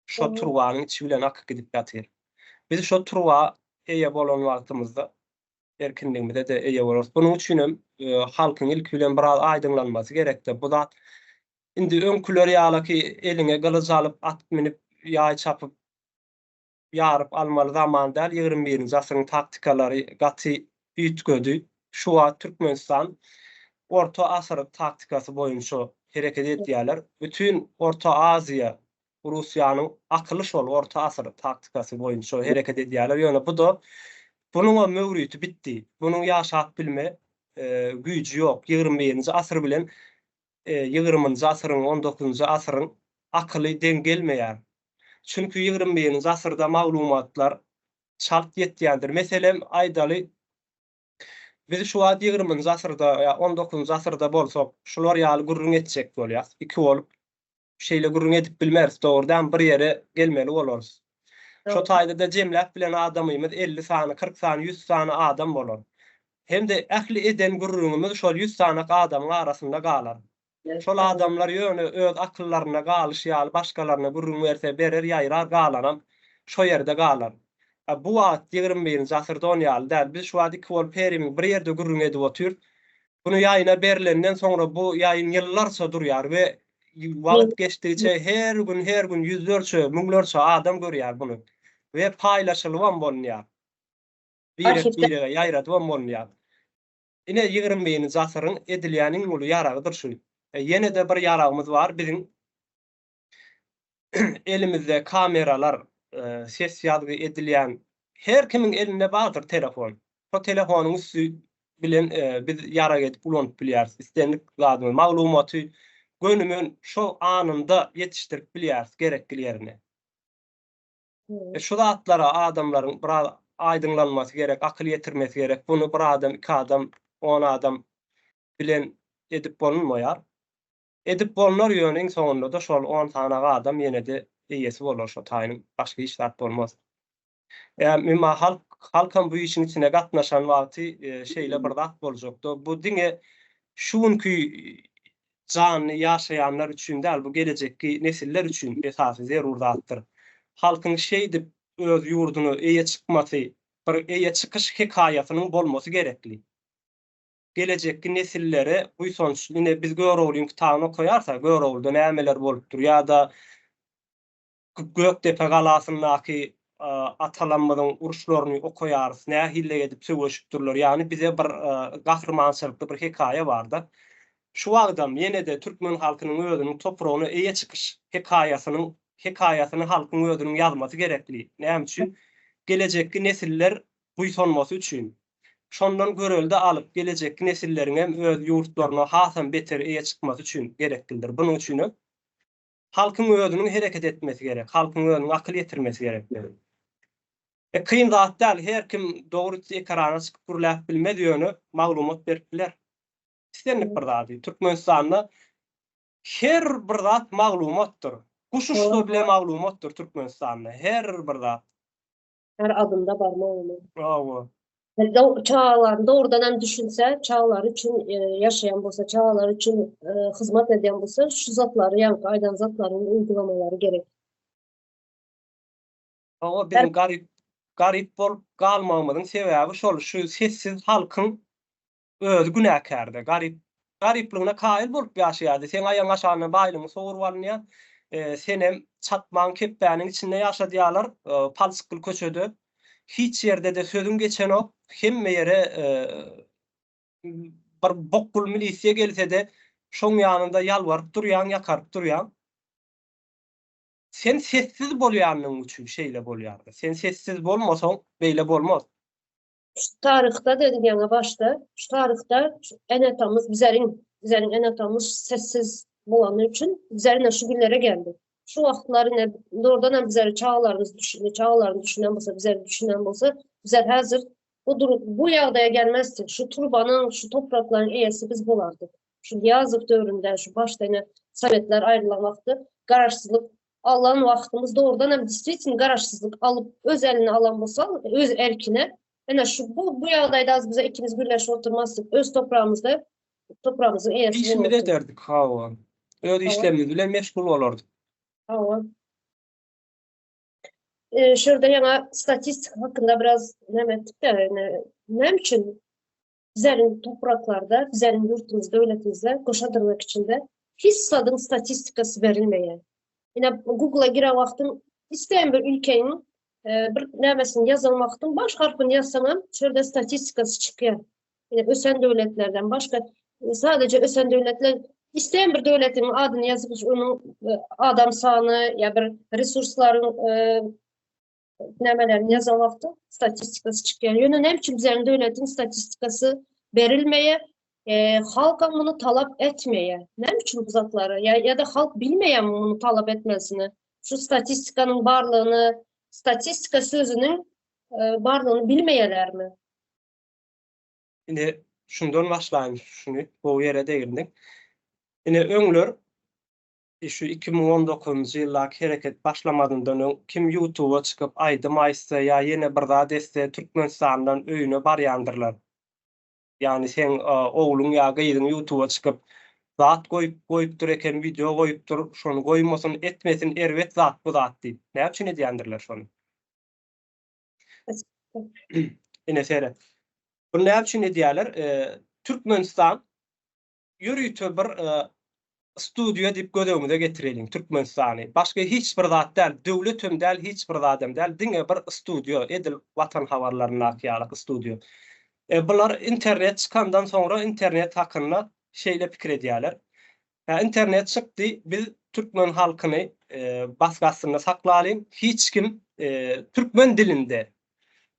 şo turbanyň içi bilen akyp gidip ýatyr. Biz şo turba eýe bolan wagtymyzda erkinligimize-de eýe bolarys. Bunuň üçin hem halkyň ilki bilen biraz aýdyňlanmasy gerekdi. Bu zat indi öňküler ýalyky eliňe gylyç alyp, at münüp, ýaý çapyp ýaryp almaly zaman däl, ýigrimi birinji asyryň taktikalary gaty üýtgedi. Şu wagt Türkmenistan orta asyr taktikasy boýunça hereket edýärler. Bütin Orta Aziýa Russiýanyň akyly şol orta asyr taktikasy boýunça hereket edýärler. Ýöne bu-da bunuňam möwriti bitdi. Bunuň ýaşap bilme güýji ýok. Ýigrimi birinji asyr bilen ýigriminji asyryň, on dokuzynjy asyryň akyly deň gelmeýär. Çünki ýigrimi birinji asyrda maglumatlar çalt ýetýändir. Meselem, aýdaly, biz şu wagt ýigriminji asyrda ýa on dokuzynjy asyrda bolsak, şular ýaly gürrüň etjek bolýas, iki bolup. Şeýle gürrüň edip bilmeris, dogry dälmi? Bir ýere gelmeli bolarys. Şo taýda-da jemläp bilen adamymyz 50 sany, 40 sany, 100 sany adam bolar. Hem-de ähli eden gürrüňimiz şol 100 sanak adamyň arasynda galar. Şol adamlar ýöne öz akyllarynda galyşy ýaly başgalaryna gürrüň berse berer, ýaýrar, galanam şo ýerde galar. A bu wagt ýigrimi birinji asyrda on ýaly däl. Biz şu wagt iki bolup herimiz bir ýerde gürrüň edip otyrys. Bunu ýaýyna berlenden soňra bu ýaýyn ýyllarça durýar we wagt geçdigiçe her gün her gün ýüzlerçe, müňlerçe adam görýär buny we paýlaşylybam bolunýar. Birek birege ýaýradybam bolunýar. Ine ýigrimi birinji asyryň edilýän iň uly ýaragydyr şu. E, ýene-de bir ýaragymyz bar biziň elimizde kameralar, e, ses ýazgy edilýän her kimiň elinde bardyr telefon. Şo telefonyň üsti bilen e, biz ýarag edip ulanyp bilýäris. Islendik zadyny, maglumaty gönümen şo anynda ýetişdirip bilýäris gerekli ýerine. E, şu zatlara adamlaryň biraz aýdyňlanmasy gerek, akyl ýetirmesi gerek. Bunu bir adam, iki adam, on adam bilen edip bolunmaýar. Edip bolnar ýöne iň soňunda-da şol on sany adam ýene-de eýesi bolar şo taýynyň başga hiç zat bolmaz. Emma halk halkam bu işiň içine gatnaşan wagty şeýle bir zat boljakda. Bu diňe şu günki janly ýaşaýanlar üçin däl, bu gelejekki nesiller üçin esasy zerur zatdyr. Halkyň şeýdip öz ýurduna eýe çykmasy, bir eýe çykyş hekaýasynyň bolmasy gerekli. Gelejekki nesillere buýsanç, ine biz Göroglyň kitabyny okaýarys-a, Göroglyda nämeler bolupdyr ýa-da Gökdepe galasyndaky atalarymyzyň uruşlaryny okaýarys, nähili edip söweşipdirler, ýagny bize bir gahrymançylykly bir hekaýa bar-da. Şu wagtam ýene-de türkmen halkynyň özüniň topragyna eýe çykyş hekaýasynyň hekaýasyny halkyň özüniň ýazmasy gerekli. Näme üçin? Gelejekki nesiller buýsanmasy üçin. Şondan görelde alyp, gelejekki nesilleriňem öz ýurtlaryna hasam beter eýe çykmasy üçin gereklidir. Bunuň üçinem Halkyň özüniň hereket etmesi gerek, halkyň özüniň akyl ýetirmesi gerek. E kyn zat däl, her kim dogry ekrana çykyp gürläp bilmez, ýöne maglumat berip biler. Islendik bir zady. Türkmenistanda her bir zat maglumatdyr. Guş uçsa bile maglumatdyr Türkmenistanda, her bir zat. Her adymda bar maglumat. Hawa. Çagalar dogrudan hem düşünse, çagalar üçin e, ýaşaýan bolsa, çagalar üçin e, hyzmat edýän bolsa, şu zatlary, ýaňky aýdan zatlaryň uygulamalary gerek. Hawa, biziň garyp garyp bolup galmagymyzyň sebäbi şol, şu sessiz halkyň özi günäkärde. Garyp garyplygyna kaýyl bolup ýaşaýardy. Seň aýagyň aşagyndan baýlygyň sogrup alynýar. E, senem çatmaň kepbäniň içinde ýaşadýarlar, e, palçykly köçede. Hiç ýerde-de sözüň geçenok. Hemme ýere e, Bir bokgul milisiýa gelse-de, şoň ýanynda ýalbaryp durýaň, ýakaryp durýaň. Sen sessiz bolýanlygyň üçin şeýle bolýar-da. Sen sessiz bolmasaň, beýle bolmaz. Şu taryhda dedik ýaňy başda, şu taryhda ene-atamyz bizeriň, bizeriň ene-atamyz sessiz bolany üçin bizler ine şu günlere geldik. Şu wagtlar ine dogrudan hem bizleri çagalarymyz düşündi, çagalaryny düşünen bolsa, bizleri düşünen bolsa, bizler häzir bu dur bu ýagdaýa gelmezdik. Şu turbanyň, şu topraklaryň eýesi biz bolardyk. Şu Nyýazow döwründe, şu başda ine Sowetler aýrylan wagty garaşsyzlyk alan wagtymyz dogrudan hem действительно garaşsyzlyk alyp öz eline alan bolsa, öz erkine ine şu bu bu ýagdaýda az bize ikimiz gürleşip oturmazdyk. Öz topragymyzda topragymyzyň eýesi Işimizi bolardyk. ederdik, hawa. Öz işlerimiz bilen meşgul bolardyk. Hawa. E, şurada ýaňa statistika hakynda biraz näme etdik-de, ýöne näme üçin bizleriň topraklarda, bizleriň ýurtumyzda, döwletimizde goşa dyrnak içinde hiç zadyň statistikasy berilmeýär. Ine Google-a giren wagtyň isleýän bir ülkeňiň e, bir nämesini ýazan wagtyň baş harpyny ýazsaňam şurada statistikasy çykýar. Ine ösen döwletlerden başga e, sadece ösen döwletler isleýän bir döwletiň adyny ýazyp onuň e, adam sany ýa bir resurslaryň e, nämelerini ýazan wagty statistikasy çykýar. Ýöne näme üçin bizleriň döwletiň statistikasy berilmeýär? E, halkam muny talap etmeýär. Näme üçin bu zatlary? Ýa ýa-da halk bilmeýär muny talap etmesini. Şu statistikanyň barlygyny, statistika sözüniň e, barlygyny bilmeýärlermi? Ine şundan başlaýyn şuny gowy ýere degirdiň. Ine öňler şu 2019-njy ýyldaky hereket başlamazyndan öň kim ýutuba çykyp aýdym aýtsa ýa ýene bir zat etse Türkmenistandan öýüne barýandyrlar. Ýagny seň ogluň ýa gyzyň ýutuba çykyp zat goýup goýupdyr eken wideo goýupdyr şony goýmasyn etmesin erbet zat bu zat diýip. Näme üçin edýändirler şony? Ine seret. Bunu näme üçin edýärler? Türkmenistan ýörite bir studiýa diýip göz öňümize getireliň Türkmenistany. Başga hiç bir zat däl, döwlet hem däl, hiç bir zat hem däl, diňe bir studiýa, edil Watan habarlaryndaky ýaly studiýa. Bular internet çykandan soňra internet hakynda şeýle pikir edýärler. Hä internet çykdy, biz türkmen halkyny basgy astynda saklalyň, hiç kim türkmen dilinde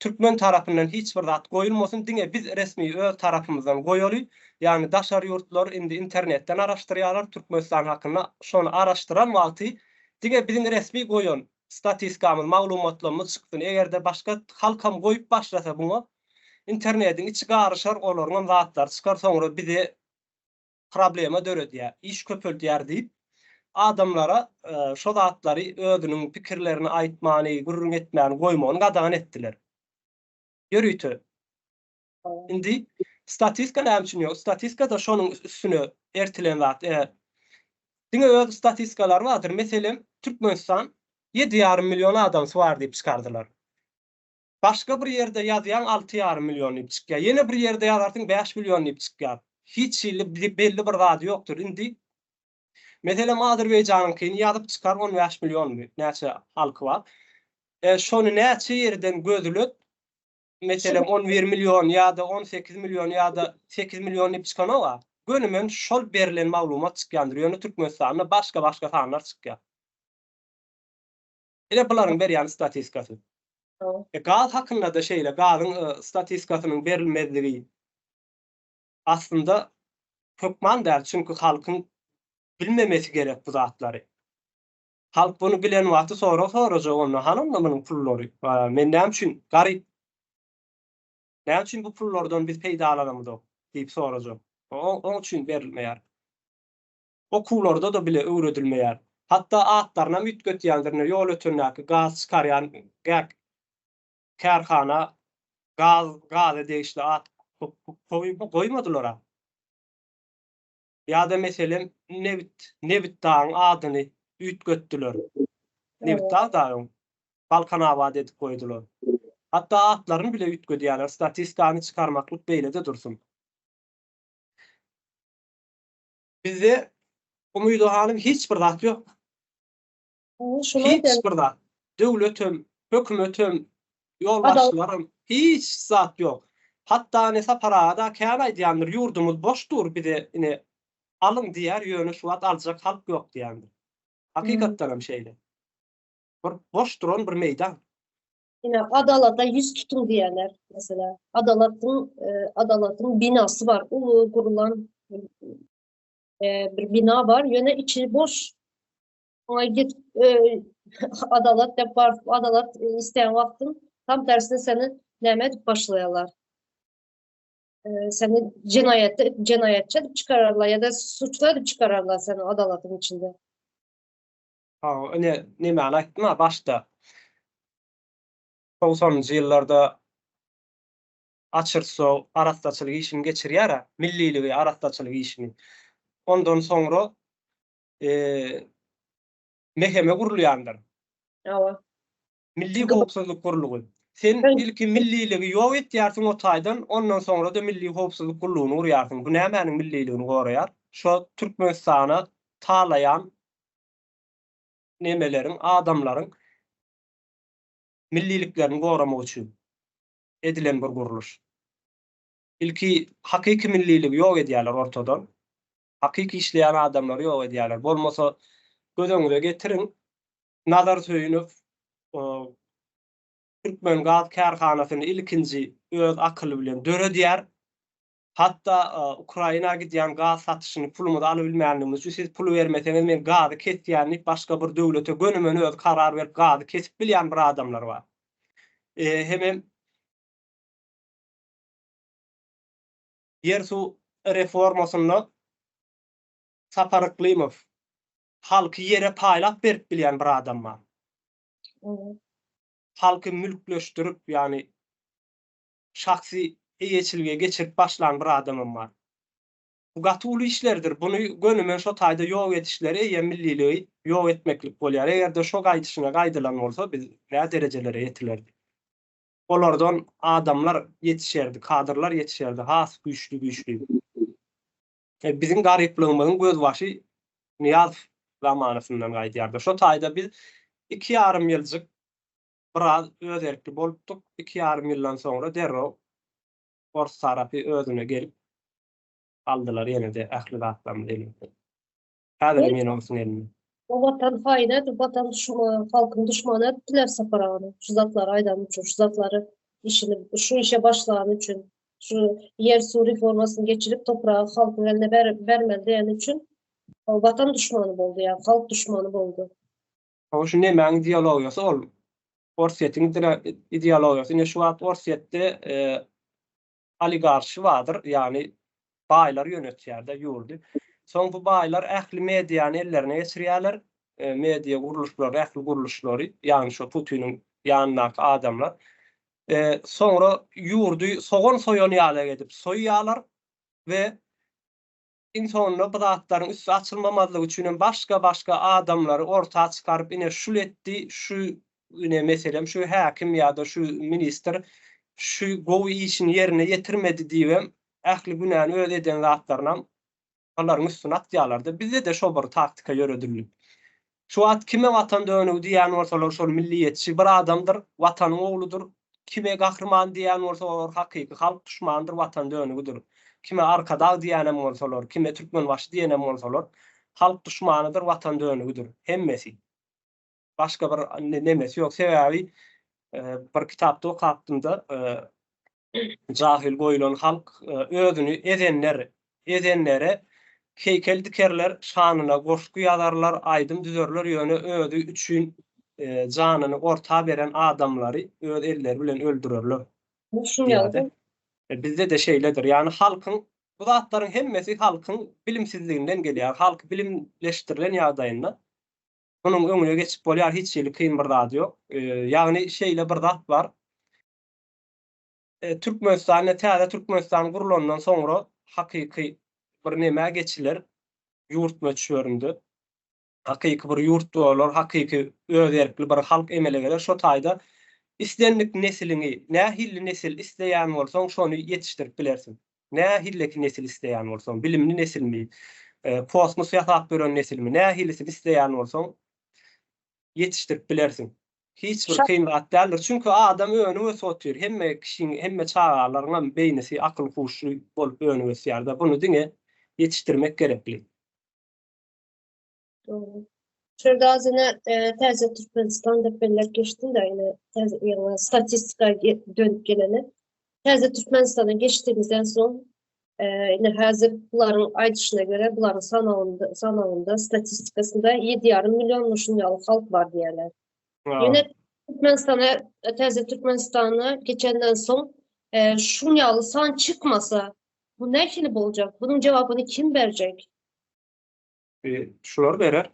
türkmen tarapyndan hiç bir zat goýulmasyn, diňe biz resmi öz tarapymyzdan goýaly, ýagny daşary ýurtlar indi internetden araşdyrýarlar Türkmenistan hakynda, şony araşdyran wagty diňe biziň resmi goýan statiskamyz, maglumatlarymyz çyksyn, eger-de başga halkam goýup başlasa buňa internediň içi garyşar, olaryňam zatlary çykar, soňra bize problema döredýär, iş köpeldýär diýip, adamlara şo zatlary özüniň pikirlerini aýtmany, gürrüň etmäni goýmagyny gadagan etdiler. Ýörite. Indi statistika näme üçin ýok? Statistika-da şonuň üstüne ertilen zat. Diňe öz statistikalary bardyr. Meselem, Türkmenistan 7,5 million adamsy bar diýip çykardylar. Başga bir ýerde ýazýaň 6,5 million diýip çykýar. Ýene bir ýerde ýazarsyň 5 million diýip çykýar. Hiç hili belli bir zady ýokdur. Indi meselem Azerbaýjanyňkyny ýazyp çykar 15 millionmy näçe halky bar. E, şony näçe ýerden gözlet meselem 11 million ýa-da 18 million ýa-da 8 million diýip çykanok-a. Gönümen şol berlen maglumat çykýandyr. Ýöne Türkmenistanda başga-başga sanlar çykýar. Ine bularyň berýän statistikasy. E, gaz hakynda-da şeýle, gazyň e, statistikasynyň berilmezligi aslynda hökman däl, çünki halkyň bilmemesi gerek bu zatlary. Halk bunu bilen wagty sorag sorajak onda, hany onda munuň pullary? Men näme üçin garyp? Näme üçin bu pullardan biz peýdalanamyzok diýip sorajak. Oň üçin berilmeýär. Okuwlarda-da bile öwredilmeýär. Hatda atlarynam üýtgetýändir, ine, Ýolötendäki gaz çykarýan gäk kärhana gaz gaza degişli at goýmadylar-a. Ýa-da meselem, nebit Nebitdagyň adyny üýtgetdiler. Nebitdag dagyň Balkanabat edip goýdular. Hatda atlaryny bile üýtgedýärler, statistikany çykarmaklyk beýle-de dursun. Bizde Umyda hanym hiç bir zat ýok. Hiç bir zat. Döwletem, hökümetem, ýolbaşçylaram hiç zat ýok. Hatda ine Sapar aga-da kän aýdýandyr, ýurdumyz boş dur bize ine alyň diýýär, ýöne şu wagt aljak halk ýok diýýändir. Hakykatdanam şeýle. Bir boş duran bir meýdan. Ine adalata ýüz tutuň diýýärler mesela. Adalatyň adalatyň binasy bar, uly gurulan bir bina bar, ýöne içi boş. Oňa git adalat dep baryp adalat isleýän wagtyň tam tersine seni näme edip başlaýarlar. Seni jenaýatda jenaýatçy edip çykararlar ýa-da suçly edip çykararlar seni adalatyň içinde. Ha, ine nemäni aýtdym-a başda. Togsanynjy ýyllarda Açyrsow arassaçylyk işini geçirýär-ä, milliligi arassaçylyk işini. Ondan soňra MHM gurulýandyr. Hawa. Milli howpsuzlyk gurlugy. Sen ilki milliligi ýok etýärsiň o taýdan, ondan soňra-da Milli howpsuzlyk gullugyny gurýarsyň. Bu nämäniň milliligini goraýar? Şo Türkmenistana talaýan nemeleriň, adamlaryň milliliklerini goramak üçin edilen bir gurluş. Ilki hakyky milliligi ýok edýärler ortadan. Hakyky işleýän adamlary ýok edýärler. Bolmasa göz öňüňize getiriň, Nazar Söýünow Türkmengaz kärhanasyny ilkinji öz akyly bilen döredýär. Hatda Ukraina gidýän gaz satyşyny pulumyzy alybilmänligimiz üçin siz puly bermeseňiz men gazy kesýän diýip başga bir döwlete gönümen özi karar berip gazy kesip bilýän bir adamlar bar. Hemem Ýer-suw reformasynda Sapar Yklymow halky ýere paýlap berip bilýän bir adam bar. Halky mülkleşdirip, ýagny şahsy eýeçilige geçirip başlan bir adamam bar. Bu gaty uly işlerdir. Buny gönümen şo taýda ýok edişleri eýýäm milliligi ýok etmeklik bolýar. Eger-de şo gaýdyşyna gaýdylan bolsa biz nä derejelere ýetilerdik. Olardan adamlar ýetişerdi, kadrlar ýetişerdi, has güýçli-güýçli. Biziň garyplygymyzyň gözbaşy Nyýazow zamanasyndan gaýdýardy. Şo taýda biz iki ýarym ýyljyk biraz öz erkli bolupdyk. Iki ýarym ýyldan soňra derrew ors tarapy özüne gelip aldylar ýene-de ähli zatlarymyzy elimizden. Häzirem ýene orsuň elinde. O watan haýyny edip, watan duşmany, halkyň duşmany etdiler Sapar agany. Şu zatlary aýdany üçin, şu zatlary işini, şu işe başlany üçin, şu ýer suw reformasyny geçirip topragy halkyň eline ber, bermeli diýeni üçin o watan duşmany boldy ýa halk duşmany boldy. Hawa şu nemäň ideologiýasy ol Orsýetiň ideologiýasy. Ine şu wagt Orsýetde oligarşy bardyr, ýagny baýlar ýönetýär-de ýurdy. Soň bu baýlar ähli mediany ellerine geçirýärler, media gurluşlary, ähli gurluşlary, ýagny şo Putiniň ýanyndaky adamlar. Soňra ýurdy sogan soýan ýaly edip soýýarlar we Iň soňunda bu zatlaryň üsti açylmamazlygy üçinem başga-başga adamlary orta çykaryp ine şul etdi, şu ine meselem şu häkim ýa-da şu ministr şu gowy işini ýerine ýetirmedi diýibem ähli günäni öz eden zatlarynam olaryň üstüne atýarlar-da. Bizde-de şo bir taktika ýöredildi. Şu wagt kime watan dönügi diýýän bolsalar şol milliýetçi bir adamdyr, watanyň ogludyr. Kime gahryman diýýän bolsa olar hakyky halk duşmanydyr, watan dönügidir. Kime arkadag diýýänem bolsalar, kime türkmenbaşy diýenem bolsalar halk duşmanydyr, watan dönügidir. Hemmesi. Başga bir nemesi ýok. Sebäbi bir kitapda okapdym-da, Jahyl goýulan halk özüni ezenler, ezenlere heýkel dikerler, şanyna goşgy ýazarlar, aýdym düzerler, ýöne özi üçin janyny orta beren adamlary öz elleri bilen öldürerler diýýärdi. Bizde-de şeýledir. Ýagny halkyň bu zatlaryň hemmesi halkyň bilimsizliginden gelýär. Halk bilimleşdirilen ýagdaýynda munuň öňüne geçip bolýar, hiç hili kyn bir zady ýok. Ýagny şeýle bir zat bar. Türkmenistanda täze Türkmenistan gurlandan soňra hakyky bir nemä geçiler ýurt möçberinde. Hakyky bir ýurt bolar, hakyky öz erkli bir halk emele geler. Şo taýda islendik nesiliňi, nähilli nesil isleýän bolsaň, şony ýetişdirip bilersiň. Nähilleki nesil isleýän bolsaň, bilimli nesilmi, kosmos ýasap ýören nesilmi, nähilisini isleýän bolsaň, ýetişdirip bilersiň. Hiç bir kyn zat däldir. Çünki adam önüp ösüp otyr. Hemme kişiň, hemme çagalaryňam beýnisi akyl-huşly bolup önüp ösýär-de. Buny diňe ýetişdirmek gerekli. Dogry. Şurada az ine Täze Türkmenistan diýip belläp geçdim-de, ine täze ýaňy statistika dönüp gelene. Täze Türkmenistana geçdiğimizden soň ine häzir bularyň aýdyşyna görä, bularyň sanawynda, sanawynda, statistikasynda 7,5 million şun ýaly halk bar diýýärler. Ýöne Türkmenistana, Täze Türkmenistana geçenden soň şun ýaly san çykmasa, bu nähili boljak? Bunuň jogabyny kim berjek? Şular berer.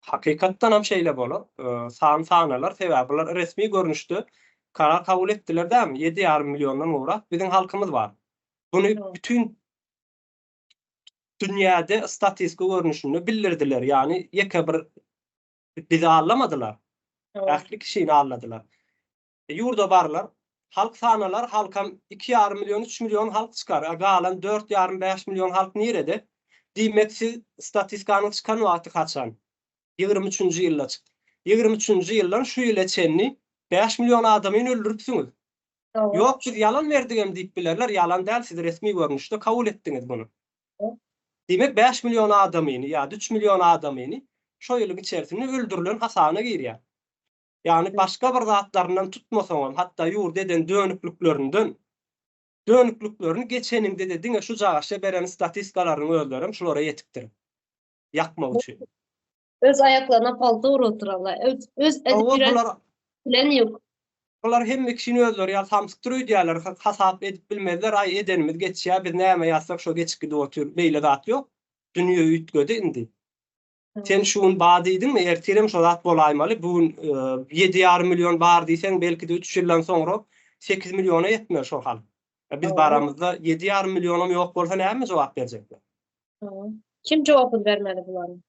Hakykatdan hem şeýle bolar. San sanalar, sebäbi bular resmi görnüşde karar kabul etdiler dämi? 7,5 milliondan gowrak biziň halkymyz bar. Buny bütin dünýäde statistika görnüşinde bildirdiler. Ýagny ýeke bir bizi aldamadylar. Ähli kişini aldadylar. Ýurda barlar. Halk sanalar, halkam 2,5 million, 3 million halk çykar. A galan 4,5-5 million halk nirede? Diýmek siz statistikanyň çykan wagty haçan? 23-nji ýylda çykdy. 23-nji ýyldan şu ýyla çenli 5 million adamyny öldüripsiňiz. Ýok, biz ýalan berdigem diýip bilerler, ýalan däl, siz resmi görnüşde kabul etdiňiz muny. Diýmek 5 million adamyny ýa-da 3 million adamyny şo ýylyň içerisinde öldürilen hasabyna girýär. Ýagny başga bir zatlaryndan tutmasaňam, hatda ýurda eden dönükliklerinden, dönükliklerini geçeniňde-de diňe şu jagaşa beren statistikalarynyň özlerem şulara ýetikdir. Ýakmak üçin. Öz aýaklaryna palta urup oturarlar. Öz öz edip ýören bilen ýok. Bular hemme kişini özleri ýaly samsykdyr öýdýärler, hasap edip bilmezler, aý edenimiz geçýär, biz näme ýazsak şo geçip gidip otyr, beýle zat ýok. Dünýe üýtgedi indi. Sen şu gün bar diýdiňmi, ertirem şo zat bolaýmaly. Bu gün 7,5 million bar diýseň, belki-de 3 ýyldan soňra 8 milliona ýetmez şo halk. Biz baramyzda 7,5 millionam ýok bolsa näme jogap berjekler? Kim jogapyny bermeli bularyň?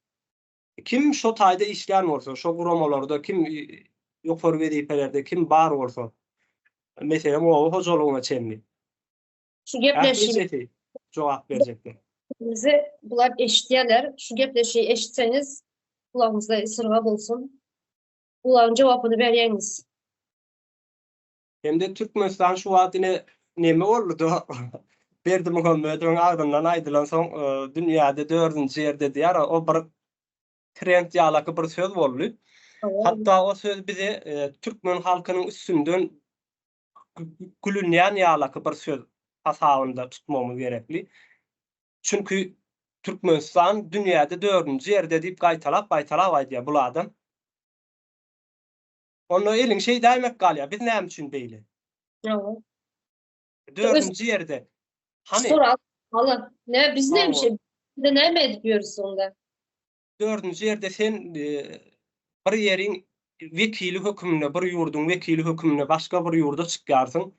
Kim şo taýda işlän bolsa, şo guramalarda kim ýokary wezipelerde kim bar bolsa, meselem oba hojalygyna çenli. Şu gepleşigi jogap berjekler. Bizi bular eşitýärler. Şu gepleşigi eşitseňiz, gulagyňyzda ysyrga bolsun. Bularyň jogapyny berýäňiz. Hem-de Türkmenistan şu wagt ine neme boldy-da, Berdimuhamedowyň agzyndan aýdylan soň dünýäde dördünji ýerde diýýär, o bir trend ýalaky bir söz boldy. Hatda o söz bize türkmen halkynyň üstünden gülünýän ýalaky bir söz hasabynda tutmagymyz gerekli. Çünki Türkmenistan dünýäde dördünji ýerde diýip gaýtalap-gaýtalap aýdýar bul adam. Onda eliň şeýdäýmek galýar. Biz näme üçin beýle? Ýa. Dördünji ýerde. Hany? Soral. Hala. Ne biz näme şey? Biz näme edip ýörüs onda? Dördünji ýerde sen bir ýeriň wekili höküminde, bir ýurduň wekili höküminde başga bir ýurda çykýarsyň.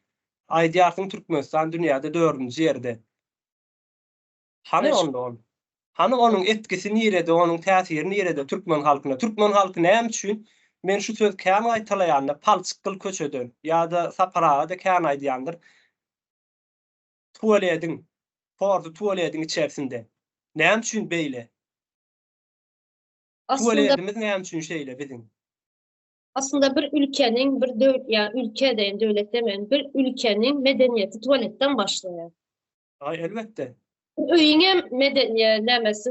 Aýdýarsyň Türkmenistan dünýäde dördünji ýerde. Hany onda ol? Hany onuň etgisi nirede, onuň täsiri nirede türkmen halkyna? Türkmen halky näme üçin, men şu sözi kän gaýtalaýanda palçyk gyl köçeden ýa-da Sapar aga-da kän aýdýandyr, tualediň, porsy tualediň içerisinde. Näme üçin beýle? Tualedimiz näme üçin şeýle biziň? Aslynda bir ülkeniň, bir döw, ýa ülke deýin, döwlet demeýin, bir ülkeniň medeniýeti tualetden başlaýar. Aý, elbetde. Öýüňem medeniýe nämesi,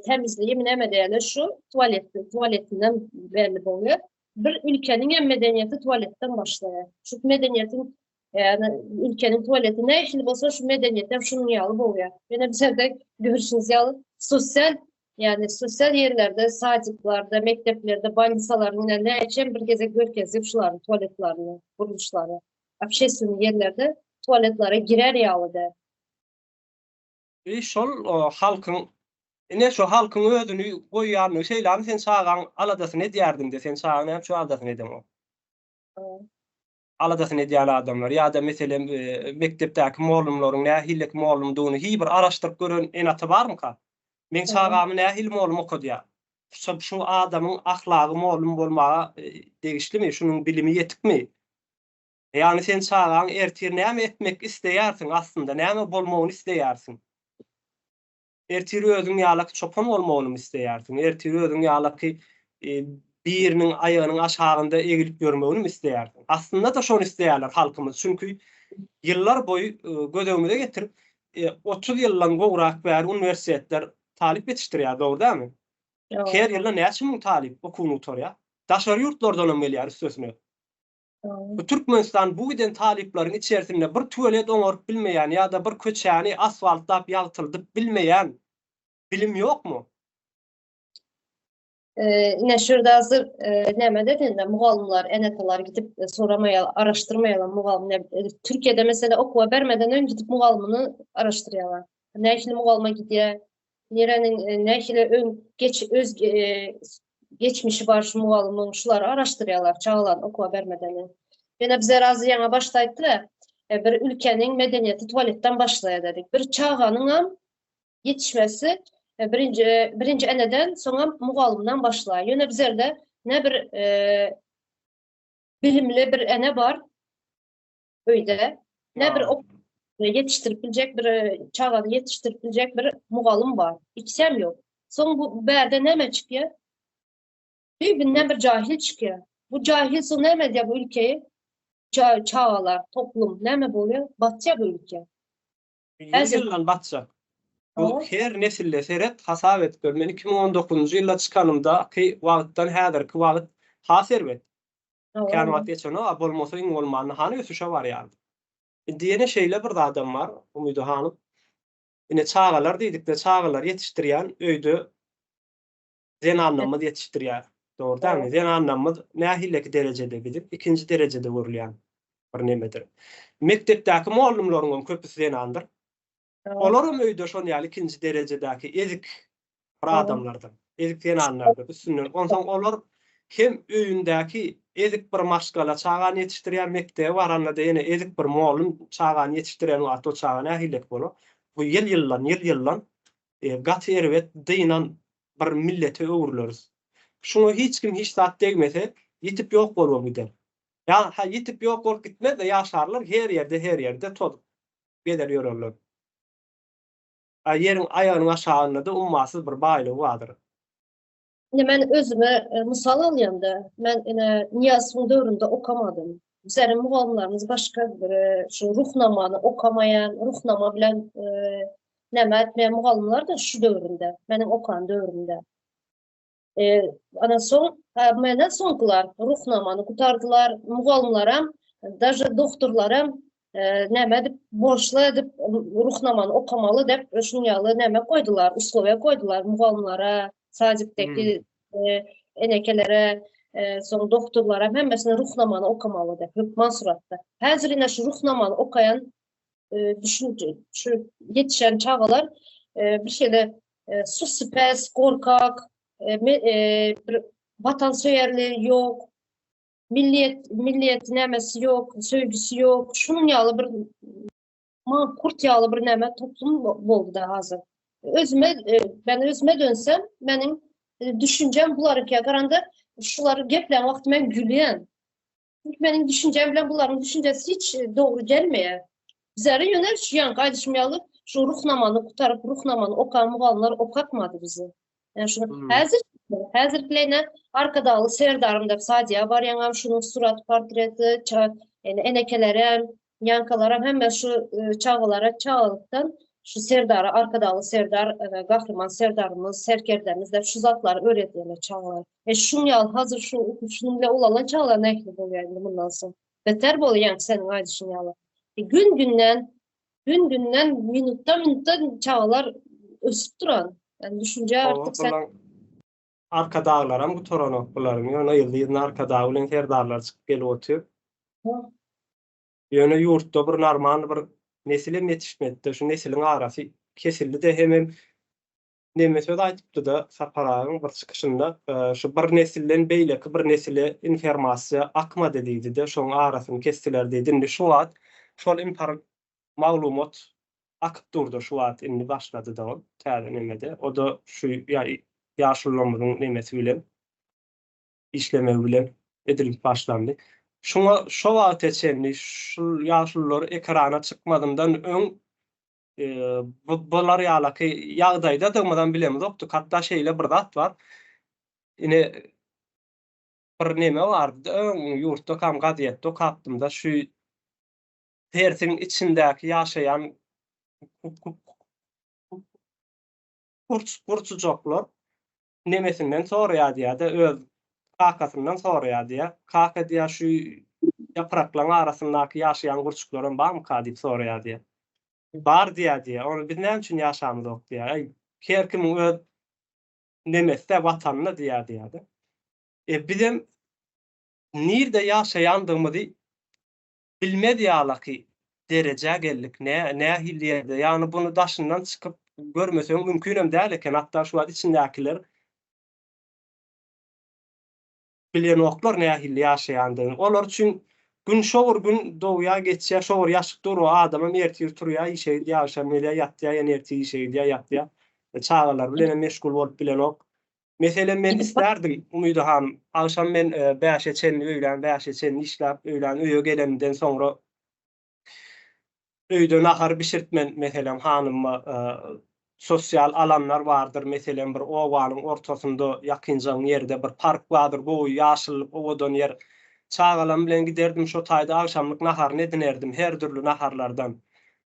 temizligi näme diýerler, şu tualet, tualetinden belli bolýar. Bir ülkeniň hem medeniýeti tualetden başlaýar. Şu medeniýetiň, ýagny ülkeniň tualeti nähili bolsa, şu medeniýet hem şunuň ýaly bolýar. Ýöne bizlerde görşüňiz ýaly sosial, ýagny sosial ýerlerde, sadiklarda, mekdeplerde, bolnisalarda näçe bir gezek görkezdik şularyň tualetlerini, gurluşlary. Obşestwennyý ýerlerde tualetlere girer ýaly däl. E şol halkyň ine şo halkyň özüni goýýanyny şeýlami sen çagaň aladasyny edýärdiňde sen çagaň näme üçin aladasyny edeňok? Aladasyny edýän adamlar ýa-da meselem mekdepdäki mollumlaryň nähileki mollumdygyny hiý bir araşdyryp gören ene-ata barmyka? Meň çagamy nähili mollum okadýar? Şu şu adamyň ahlagy mollum bolmaga degişlimi? Şunuň bilimi ýetikmi? Ýagny sen çagaň ertir näme etmek isleýärsiň aslynda näme bolmagyny isleýärsiň? Ertir özüň ýalaky çopan bolmagynymy isleýärsiň? Ertir özüň ýalaky e, Biriniň aýagynyň aşagynda egilip ýörmegini isleýärsiň? Aslynda-da şony isleýärler halkymyz. Çünki ýyllar boýy göz öňümize getirip, 30 ýyldan gowrak bäri uniwersitetler talyp ýetişdirýär, dogry dälmi? Her ýylda näçe müň talyp okuwyny gutarýar? Daşary ýurtlardan hem gelýär üstesine. Bu Türkmenistan bu giden talyplaryň içerisinde bir tualet oňaryp bilmeýän ýa-da bir köçäni asfaltlap ýagtyldyp bilmeýän bilim ýokmy? Ine şu ýerde hazir näme dedende mugallymlar, ene-atalar gidip soramaýar, araşdyrmaýarlar mugallym näme. Türkiýede mesela okuwa bermeden öň gidip mugallymyny araşdyrýarlar. Nähili mugallyma gidýär, Nireniň nähili öň geç öz geçmişi bar şu mugallymyň şulary araşdyrýarlar çagalarny okuwa bermeden öň. Ýöne bize razy ýaňa başda aýtdy bir ülkäniň medeniýeti tualetden başlaýar dedik. Bir çaganyňam ýetişmesi birinji birinji eneden soňam mugallymdan başlaýar. Ýöne bizlerde ne bir bilimli bir ene bar öýde, ne bir ýetişdirip biljek bir çagany ýetişdirip biljek bir mugallym bar. Ikisem ýok. Soň bu bärde näme çykýar? Düýbünden bir jahil çykýar. Bu jahil soň näme edýär bu ülkeyi? Çagalar, toplum näme bolýar? Batýar bu ülke. Ýyl-ýyldan batjak. Bu her nesilde seret, hasap edip gör. Men 2019-njy ýylda çykanymdaky wagtdan häzirki wagt has erbet. Kän wagt geçenok, a bolmasa iň bolmanda hany ösüşe barýardy. Indi ýene şeýle bir zadam bar, Umyda hanym. Ine çagalar diýdikde çagalary ýetişdirýän öýde zenanlarymyz ýetişdirýär. Dogry dälmi? Zenanlarymyz nähileki derejede biziň ikinji derejede görülýän bir nemedir. Mekdepdäki mugallymlaryň hem köpüsi zenandyr. Olaram öýde şon ýaly ikinji derejedäki ezik bir adamlardyr. Ezik zenanlardyr üstünden. Onsoň olar hem öýündäki ezik bir maşgala çagany ýetişdirýär, mekdebe baranda-da ýene ezik bir mugallym çagany ýetişdiren wagty o çaga nähilek bolar? Bu ýyl-ýyldan, ýyl-ýyldan gaty erbet dynan bir millete öwrüleris. Şuňa hiç kim hiç zat degmese, ýitip ýok bolubam gider. Ýa-ha ýitip ýok bolup gitmez-de, ýaşarlar her ýerde, her ýerde tozup gezer ýörerler. A ýeriň aýagynyň aşagynda-da ummasyz bir baýlygy bardyr. Ine men özüme mysal alýanda, men ine Nyýazowyň döwründe okamadym. Bizleriň mugallymlarymyz başga bir şu Ruhnamany okamaýan, Ruhnama bilen näme etmeýän mugallymlardy şu döwründe, meniň okan döwrümde. Ana soň, menden soňkular Ruhnamany gutardylar, mugallymlaram, daže doktorlaram näme edip, borçly edip Ruhnamany okamaly diýip, şunuň ýaly näme goýdular, uslowiýa goýdular mugallymlara, sadikdeki enekelere, soň doktorlara hemmesine Ruhnamany okamaly diýip, hökman suratda. Häzir ine şu Ruhnamany okaýan düşünje, şu ýetişen çagalar bir şeýle sussupes, gorkak, bir watansöýerligi ýok, milliýet, milliýet nämesi ýok, söýgüsi ýok. Şunuň ýaly bir mankurt ýaly bir näme toplum boldy da hazir. Özüme, ben özüme dönsem, meniň düşünjem bularyňka garanda şulary geplän wagty men gülýän. Çünki meniň düşünjem bilen bularyň düşünjesi hiç dogry gelmeýär. Bizlere ýöne şu ýaňky aýdyşym ýaly şu Ruhnamany gutaryp, Ruhnamany okan mugallymlar okatmady bizi. Yani şunu hmm. häzir häzir bilen Arkadagly Serdarym diýip Sadiýa barýaňam şunuň surat portreti, yani enekelerem, ýankalaram hemme şu e, çagalara çagalykdan şu Serdara Arkadagly Serdar e, Gahryman Serdarymyz, serkerdemiz diýip şu zatlary öwredýärler çagalara. E şuň ýaly hazir şu şunuň bilen ulalan çagalar nähili bolýar indi mundan soň? Beter bolýar seniň aýdyşyň ýaly. E, gün günden gün günden minutdan minutdan çagalar ösüp duran. Yani düşünje artık sen Arkadaglaram gutaranok bularyň. Ýöne yzly yzyna Arkadag bilen Serdarlar çykyp gelip otyr. Ýöne ýurtda bir normal bir nesilem ýetişmedi-de, şu nesiliň arasy kesildi-de hemem Neme söz aýdypdy-da Sapar agaň bir çykyşynda, şu bir nesilden beýleki bir nesile infermasiýa akmady diýdi-de, şoň arasyny kesdiler diýdi. Indi şu wagt şol infor maglumat akyp durdy şu wagt indi başlady-da ol täze nemede. O-da şu ýaşulularymyzyň nemesi bilen, işlemegi bilen edilip başlandy. Şuňa şo wagta çenli şul ýaşulular ekrana çykmazyndan öň bular ýalaky ýagdaýdadygymyzam bilemizokdyk. Hatda şeýle bir zat bar. Ine. Bir neme bardy-da öň ýurtdakam gazetde okapdym-da şu tersiň içindäki ýaşaýan gurçujaklar nemesinden soraýar diýýär-de, öz kakasyndan soraýar diýýär. Kaka diýýär, şu ýapraklaryň arasyndaky ýaşaýan gurçuklaram barmyka diýip soraýar diýýär. Bar diýýär diýýär. Ony biz näme üçin ýaşamyzok diýýär. Äý, her kimiň öz nemesi-dä, watany-da diýýär diýýär-de. E, bizem nirde ýaşaýandygymyzy bilmez ýalaky derejä geldik. Nä, nähili ýerde? Ýagny buny daşyndan çykyp görmeseň mümkinem däl eken. Hatda şu wagt içindäkiler bilenoklar nähili ýaşaýandygyny. Olar üçin gün şo bir gün dogýar, geçýär, şo bir ýaşyp dur. O adamam ertir turýar, işe gidýär, agşam gelýär, ýatýar, ýene ertir işe gidýär, ýatýar. Çagalary bilenem meşgul bolup bilenok. Meselem, men islärdim, Umyda hanym, agşam men bäşe çenli, öýlän bäşe çenli işläp, öýlän öýe gelenimden soňra öýde nahar bişirtmen, meselem, hanyma sosial alanlar bardyr, meselem, bir obanyň ortasynda, ýakynjaň ýerde bir park bardyr, gowy, ýaşyllyk, owadan ýer. Çagalarym bilen giderdim, şo taýda agşamlyk naharyny edinerdim, her dürli naharlardan.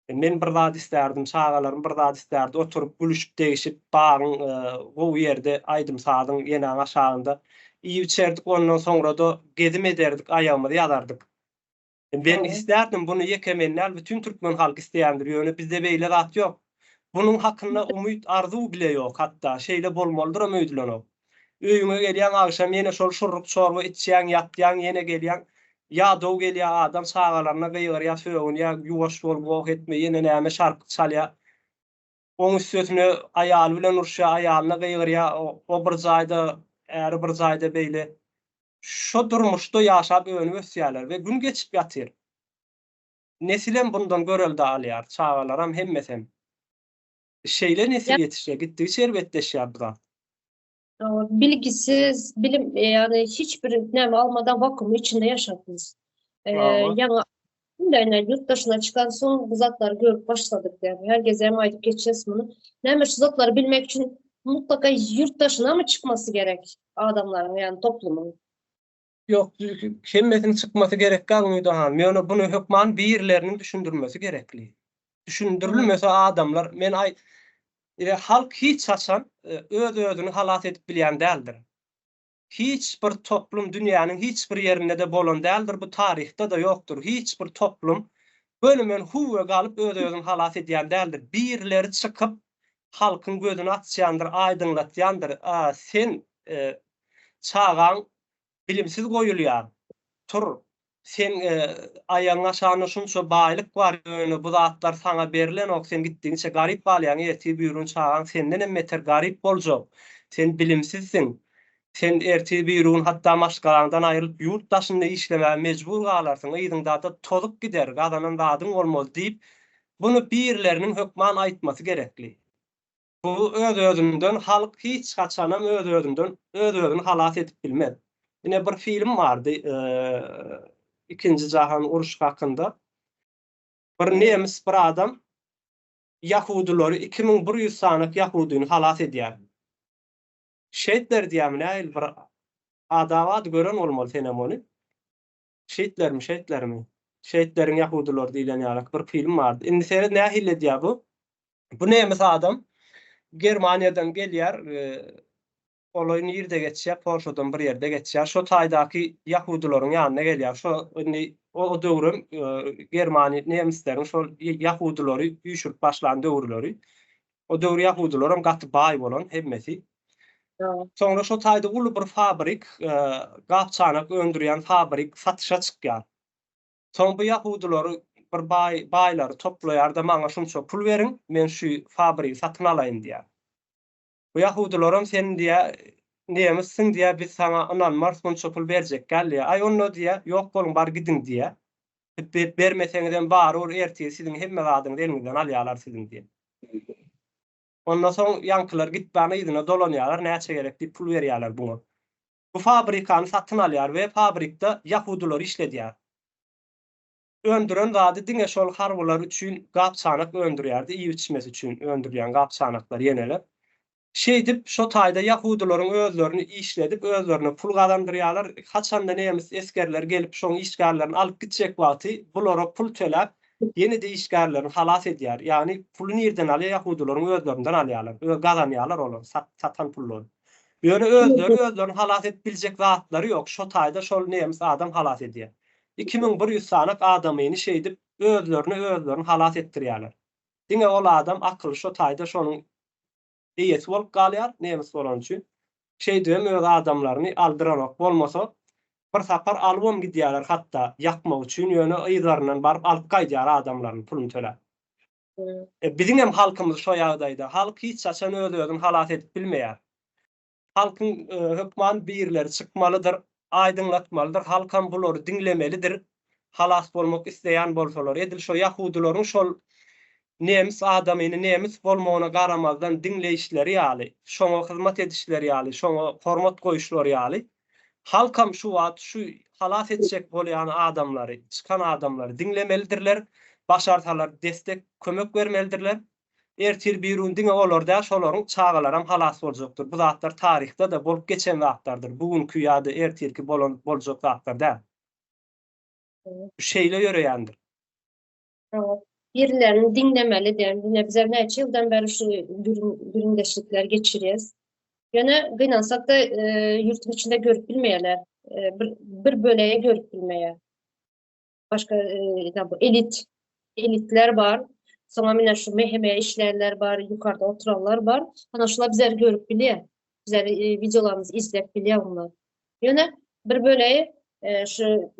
Men bir zat islärdim, çagalarym bir zat islärdi, oturyp gülüşip-degişip, bagyň gowy ýerde aýdym-sazyň ýenaň aşagynda iýip-içerdik, ondan soňra-da gezim ederdik, aýagymyzy ýazardyk. Men islärdim, buny ýeke men däl, bütin türkmen halky isleýändir, ýöne bizde beýle zat ýok. Bunuň hakynda umyt, arzuw bile ýok, hatda şeýle bolmalydyram öýdülenok. Öýüňe gelýäň agşam ýene şol şurruk çorba içýäň, ýatýaň, ýene gelýäň. Ýadaw gelýär adam çagalaryna gygyrýar, sögünýär, ýuwaş bol, goh etme, ýene näme şarpyk çalýar. Oň üstesine aýaly bilen uruşýar, aýalyna gygyrýar, o bir jaýda, äri bir jaýda beýle. Şo durmuşda ýaşap önüp ösýärler we gün geçip ýatyr. Nesilem bundan görelde alýar, çagalaram hemmesem. Şeýle nesil ýetişýär, gitdigiçe erbetleşýär bu zat. Bilgisiz, bilim ýagny hiç bir näme almadan wakuum içinde ýaşapmyz. Ýaňy indi ýurt daşyna çykan soň bu zatlary görüp başladyk ýagny her gezegem aýdyp geçýäs muny. Näme şu zatlary bilmek üçin mutlaka ýurt daşyna mı çykmasy gerek adamlaryň ýagny toplumyň? Ýok, hemmesiniň çykmasy gerek däl Umyda hanym. Ýöne buny hökman birleriniň düşündirmesi gerekli. Düşündirilmese adamlar, men aý, halk hiç haçan öz-özüni halas edip bilýän däldir. Hiç bir toplum dünýäniň hiç bir ýerinde-de bolan däldir, bu taryhda-da ýokdur. Hiç bir toplum gönümen hüwwe galyp öz-özüni halas edýän däldir. Birleri çykyp halkyň gözüni açýandyr, aýdyňlatýandyr. A sen çagaň bilimsiz goýulýar. Tur, seň aýagyň aşagynda şunça baýlyk bar, ýöne bu zatlar saňa berlenok, sen gitdigiňçe garyp galýaň, ertir birigün çagaň sendenem beter garyp boljak. Sen bilimsizsiň. Sen ertir birigün hatda maşgalaňdan aýrylyp ýurt daşynda işlemäge mejbur galarsyň, yzyňdada tozup gider, gazanan zadyň bolmaz diýip, buny birleriniň hökman aýtmasy gerekli. Bu öz-özünden halk hiç haçanam öz-özünden öz-özüni halas edip bilmez. Ine bir film bardy Ikinji jahan urşy hakynda. Bir nemis bir adam ýahudylary 2100 sanak ýahudyny halas edýär. Şeýtler diýýärmi nähili bir adabady gören bolmaly senem ony. Şeýtlermi şeýtlermi? Şeýtleriň ýahudylary diýlen ýalak bir film bardy. Indi seret nähili edýär bu? Bu nemes adam Germaniýadan gelýär, olaý nirde geçýär, Polşadan bir ýerde geçýär. Şo taýdaky ýahudylaryň ýanyna gelýär. Şo indi o döwrem Germaniýa nemisleriň şol ýahudylary üýşürip başlan döwürleri. O döwür ýahudylaram gaty baý bolan hemmesi. Soňra şo taýda uly bir fabrik, gap-çanak öndürýän fabrik satyşa çykýar. Soň bu ýahudylary bir baý, baýlary toplaýar-da, maňa şunça pul beriň, men şu fabrigi satyn alaýyn diýýär. Bu ýahudylaram sen diýýär, nemissiň diýýär, biz saňa ynanmarys, munça pul berjek däl diýýär. Aý onda diýýär, ýok boluň, bar gidiň diýýär. Bermeseňizem barybir ertir siziň hemme zadyňyzy eliňizden alýarlar siziň diýýär. Ondan soň ýaňkylar gitmän yzyna dolanýarlar, näçe gerek diýip pul berýärler buňa. Bu fabrikany satyn alýar we fabrikde ýahudylary işledýär. Öndüren zady diňe şol harbylar üçin gap-çanak öndürýärdi, iýip-içmesi üçin öndürilýän gap-çanaklar ýeneler. Şeýdip, şo taýda ýahudylaryň özlerini işledip, özlerine pul gazandyrýarlar. Haçanda nemes esgerleri gelip şoň işgärlerini alyp gitjek wagty bulara pul töläp, ýene-de işgärlerini halas edýär. Ýagny puly nirden alýar? Ýahudylaryň özlerinden alýarlar. Öz gazanýarlar olar satan pullaryny. Ýöne özleri özlerini halas edip biljek zatlary ýok. Şo taýda şol nemes adam halas edýär. 2100 sanak adamyny şeýdip özlerini özlerini halas etdirýärler. Diňe ol adam akyly şo taýda şonuň eýesi bolup galýar, nemes bolany üçin. Şeýdibem öz adamlaryny aldyranok. Bolmasa, bir sapar alybam gidýärler hatda ýakmak üçin, ýöne yzlaryndan baryp alyp gaýdýar adamlaryny puluny töläp. E, biziňem halkymyz şo ýagdaýda. Halk hiç haçan öz-özüni halas edip bilmeýär. Halkyň hökman birileri çykmalydyr, aýdyňlatmalydyr, halkam bulary diňlemelidir, halas bolmak isleýän bolsalar. Edil şo ýahudylaryň şol nemis adamyny nemis bolmagyna garamazdan diňleýişleri ýaly, şoňa hyzmat edişleri ýaly, şoňa hormat goýuşlary ýaly, halkam şu wagt şu halas etjek bolýan adamlary, çykan adamlary diňlemelidirler, başarsalar destek, kömek bermelidirler. Ertir birigün diňe olar däl şolaryň çagalaram halas boljakdyr. Bu zatlar taryhda-da bolup geçen zatlardyr. Bu günki ýa-da ertirki bolan boljak zatlar däl. Bu şeýle ýöreýändir. Hawa. Birilerini diňlemeli diýen. Ine bizler näçe ýyldan bäri şu gürrüňdeşlikleri geçirýäs. Ýöne gynansak-da ýurtuň içinde görüp bilmeýärler. Bir bir bölegi görüp bilmeýär. Başga bu elit elitler bar. Soňra mine şu MHM işleýänler bar, ýukarda oturanlar bar. Ana şular bizleri görüp bilýär. Bizleri e, wideolarymyzy izläp bilýär onlar. Ýöne bir böleği e, şu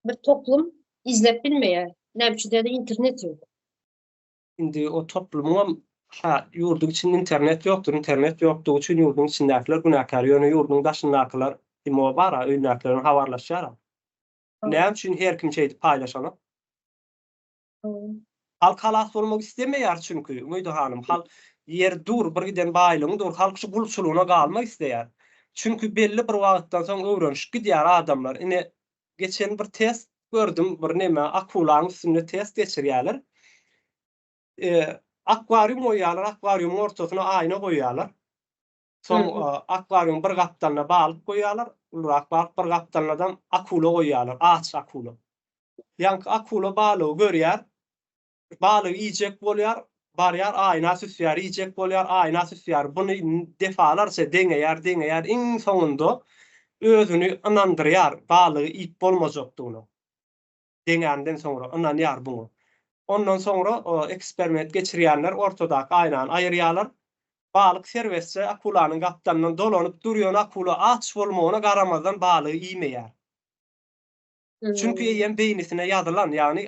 bir toplum izläp bilmeýär. Näme üçin diýende internet ýok. Indi o toplumyňam ha ýurduň içinde internet ýokdur. Internet ýokdugy üçin ýurduň içindäkiler günäkär. Ýöne ýurduň daşyndakylar imo bar-a, öýündäkiler bilen habarlaşýar-a. Näme üçin her kim şeýdip paýlaşanok? Halk halas bolmak islemeýär çünki, Umyda hanym. Halk ýer dur, bir giden baýlygyň dur, halk şu gulçulygyna galmak isleýär. Çünki belli bir wagtdan soň öwrenişip gidýär adamlar. Ine, geçen bir test gördüm, bir neme, akulaň üstünde test geçirýärler. Akwarium goýýarlar, akwariumyň ortasyna aýna goýýarlar. Soň akwariumyň bir gapdalyna balyk goýýarlar, ulurak balyk, bir gapdalynadam akula goýýarlar, aç akula. Ýaňky akula balygy görýär, balygy iýjek bolýar, barýar aýna süsýär, iýjek bolýar, aýna süsýär. Buny defalarça deňeýär, deňeýär, iň soňunda özüni ynandyrýar balygy iýip bolmajakdygyna. Deňänden soňra ynanýar buňa. Ondan soňra eksperiment geçirýänler ortadaky aýnany aýyrýarlar. Balyk serbestje akulanyň gapdalyndan dolanyp dur, ýöne akula aç bolmagyna garamazdan balygy iýmeýär. Çünki eýýäm beýnisine ýazylan, ýagny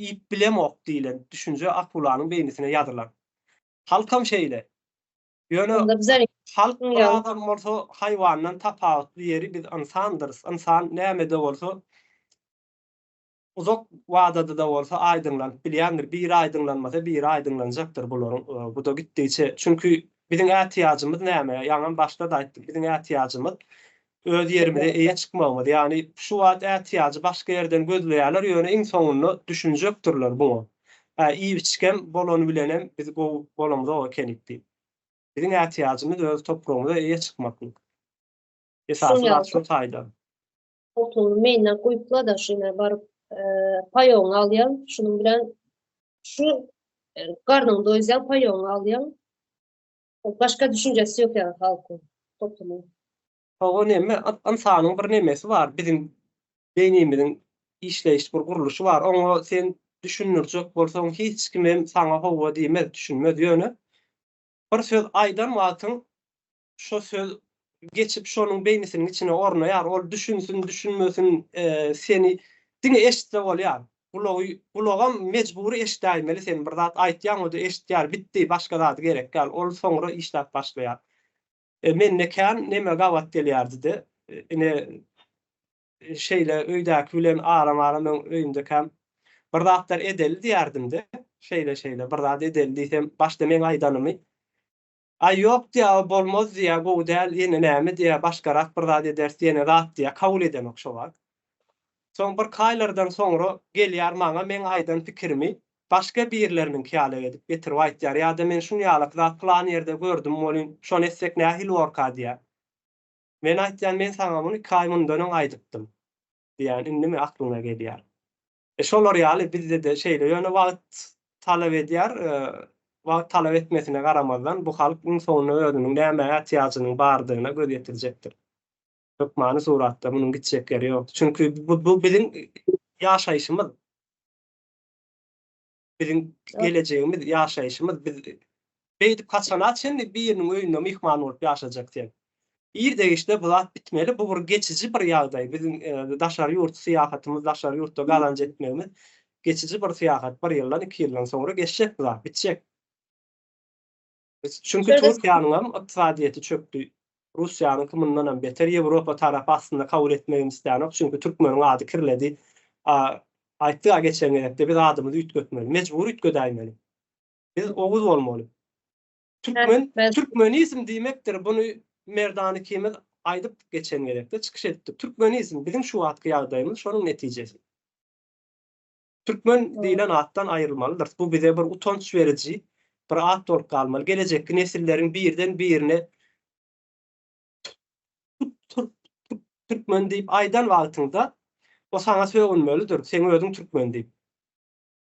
iýip bilemok diýlen düşünje akulanyň beýnisine ýazylan. Halkam şeýle. Ýöne halk birazam bolsa haýwandan tapawutly ýeri biz ynsandyrys. Ynsan nämede bolsa uzak wadada-da bolsa aýdyňlanyp bilýändir. Biri aýdyňlanmasa biri aýdyňlanjakdyr bularyň bu-da gitdigiçe. Çünki biziň ätiýajymyz näme? Ýaňam başda-da aýtdym. Biziň ätiýajymyz öz ýerimize eýe çykmagymyz. Ýagny şu wagt ätiýajy başga ýerden gözleýärler, ýöne iň soňunda düşünjekdirler buňa. Hä, iýip-içgem bolany bilenem biz gowy bolamyzok ekenik diýip. Biziň ätiýajymyz öz topragymyza eýe çykmaklyk. Esasy zat şo taýda. Otuny meýinden guýupla-da şuna baryp paýogyňy alýaň, şunuň bilen şu garnyňy doýuzýaň, paýogyňy alýaň. Başga düşünjesi ýok ýaly halkyň, toplumyň. Hawa neme, ynsanyň bir nemesi bar, biziň beýnimiziň işleýiş bir gurluşy bar, oňa sen düşündirjek bolsaň hiç kimem saňa hawa diýmez, düşünmez, ýöne bir söz aýdan wagtyň şo söz geçip şonuň beýnisiniň içine ornaýar, ol düşünsin, düşünmesin seni diňe eşitse bolýar. Gulagy, gulagam mejbury eşidäýmeli sen bir zat aýtýaň o-da eşitýär, bitdi, başga zady gerek däl, ol soňra işläp başlaýar. E, mende kän neme gabat gelýärdi-de, ine şeýle öýdäki bilen aram-aram öň öýümdekäm bir zatlar edeli diýärdim-de, şeýle-şeýle bir zat edeli diýsem, başda meň aýdanymy Aý ýok diýýär, o bolmaz diýýär, gowy däl, ýene näme diýýär, başgarak bir zat ederis, ýene zat diýýär, kabul edenok şo wagt. Soň birki aýlardan soňra gelýär maňa meň aýdan pikirimi. Başga birleriniňki ýaly edip getirip aýtýar ýa-da men şuny ýalak zat pylan ýerde gördüm welin şony etsek nähili borka diýýär. Men aýtýan men saňa muny iki aý mundan öň aýdypdym diýýän indimi aklyňa gelýär. E şolar ýaly bizde-de şeýle ýöne wagt talap edýär wagt talap etmesine garamazdan bu halk iň soňunda özüniň nämä ätiýajynyň bardygyna göz ýetirjekdir. Hökmany suratda munuň gitjek ýeri ýok. Çünki bu bu biziň ýaşaýşymyz. Biziň gelejegimiz, ýaşaýşymyz biz beýdip haçana çenli biriniň öýünde myhman bolup ýaşajak sen. Irde-giçde bu zat bitmeli, bu bir geçiji bir ýagdaý. Biziň daşary ýurt syýahatymyz, daşary ýurtda gazanç etmegimiz geçiji bir syýahat. Bir ýyldan, iki ýyldan soňra geçjek bu zat, bitjek. Çünki Türkiýäniňem ykdysadyýeti çökdi. Russiýanyňky mundanam beter. Ýewropa tarapy aslynda kabul etmegini islänok. Çünki türkmeniň ady kirledi. Aýtdyk-a geçen gezekde biz adymyzy üýtgetmeli. Mejbur üýtgedäýmeli. Biz oguz bolmaly. Türkmen, türkmenizm diýmekdir. Buny Merdan ikimiz aýdypdyk geçen gezekde, çykyş edipdik. Türkmenizm biziň şu wagtky ýagdaýymyz şonuň netijesi. Türkmen diýlen atdan aýrylmalydyrys. Bu bize bir utanç beriji bir at bolup galmaly. Gelejekki nesilleriň birden birine türkmen diýip aýdan wagtyňda o saňa sögünmelidir, seň özüň türkmen diýip.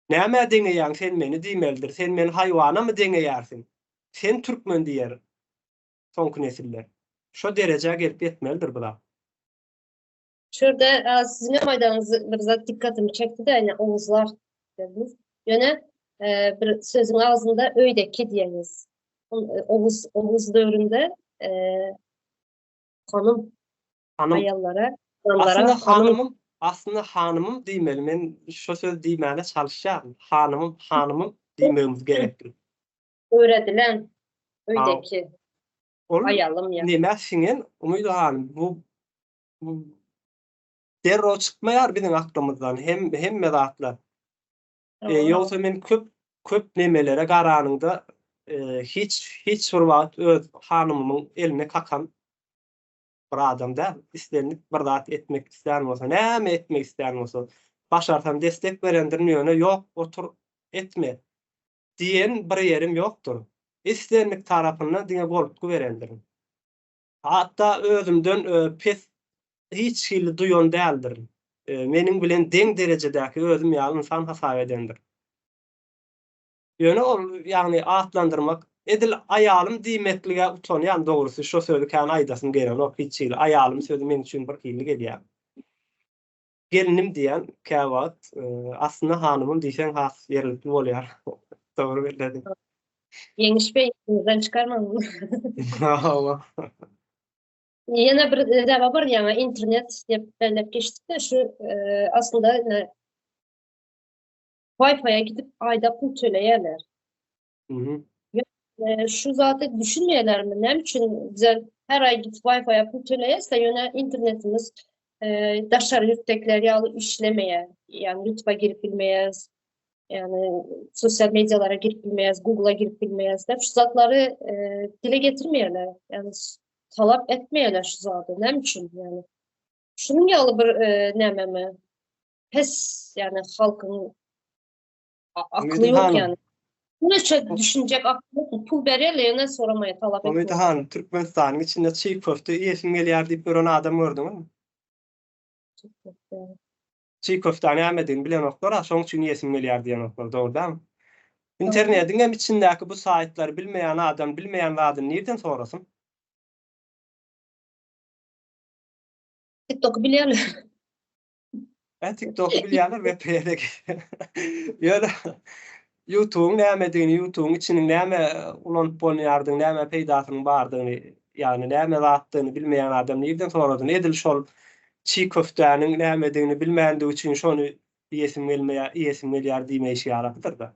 Nämä deňeýäň sen meni diýmelidir. Sen meni haýwanamy deňeýärsiň? Sen türkmen diýer soňky nesiller. Şo derejä gelip ýetmelidir bu zat. Şurada siziň hem aýdanyňyz bir zat dikkatimi çekdi-de, ýani oguzlar dediniz. Ýöne bir sözüň agzynda öýdeki diýeniz. Oguz oguz döwründe hanym hanym aýallara, aslynda hanymym, aslynda hanymym diýmeli. Men şo sözi diýmäne çalyşýaryn. Hanymym, hanymym diýmegimiz gerekli. Öwredilen öýdeki Ol aýalym ýa. Nämä siňen Umyda hanym bu derrew çykmaýar biziň aklymyzdan hem hemme zatlar. E, ýogsa men köp köp nemelere garanyňda e, hiç hiç bir wagt öz hanymymyň eline kakan bir adam däl. Islendik bir zat etmek islän bolsa, näme etmek islän bolsa, başarsam destek berendirin ýöne ýok otur etme diýen bir ýerim ýokdur. Islendik tarapyndan diňe goltgy berendirin. Hatda özümden pes hiç hili duýan däldirin. Meniň bilen deň derejedäki özüm ýaly ynsan hasap edendir. Ýöne ol, ýagny atlandyrmak, edil aýalym diýmeklige utanýan dogrusy, şo sözi kän aýdasym gelenok hiç hili. Aýalym sözi meň üçin bir hili gelýär. Gelnim diýýän käwagt, aslynda hanymym diýseň has ýerlikli bolýar. Dogry bellediň. Ýeňiş beý, ýüzden çykarmaň. Hawa. Ýene bir zäbe bar, ýaňy internet diýip belläp geçdik-de, şu aslynda Wi-Fi-a gidip aýda pul töleýärler. Mhm. Şu zady düşünmeýärlermi? Näme üçin bize her aý gidip Wi-Fi-a pul töleýäs-de, ýöne internetimiz daşary ýurtdakiler ýaly işlemeýär. Ýagny YouTube-a girip bilmeýäs, ýagny sosial medialara girip bilmeýäs, Google-a girip bilmeýäs diýip şu zatlary dile getirmeýärler. Ýagny talap etmeýärler şu zady. Näme üçin? Ýagny şunuň ýaly bir nämemi pes, ýagny halkyň akly ýok ýagny. Näçe düşünjek akly ýok. Pul berýärler ýöne soramaýar, talap etmeýär. Umyda hanym, Türkmenistanyň içinde çig köfte iýesim gelýär diýip ýören adam gördüňizmi? Çig köfte. Çig köftäň nämedigini bilenoklar-a, şoň üçin iýesim gelýär diýenoklar, dogry dälmi? Internediň hem içindäki bu saýtlary bilmeýän adam bilmeýän zadyny nirden sorasyn? TikToky bilýärler. Hä TikToky bilýärler VPN-e Ýöne YouTube'yň nämedigini, YouTube'yň içiniň näme ulanyp bolýardygyny, näme peýdasynyň bardygyny, ýagny näme zatdygyny bilmeýän adam nirden soradyn? Edil şol çig köftäniň nämedigini bilmändigi üçin şony iýesim gelmeýär, iýesim gelýär diýmeýşi ýalydyr-da.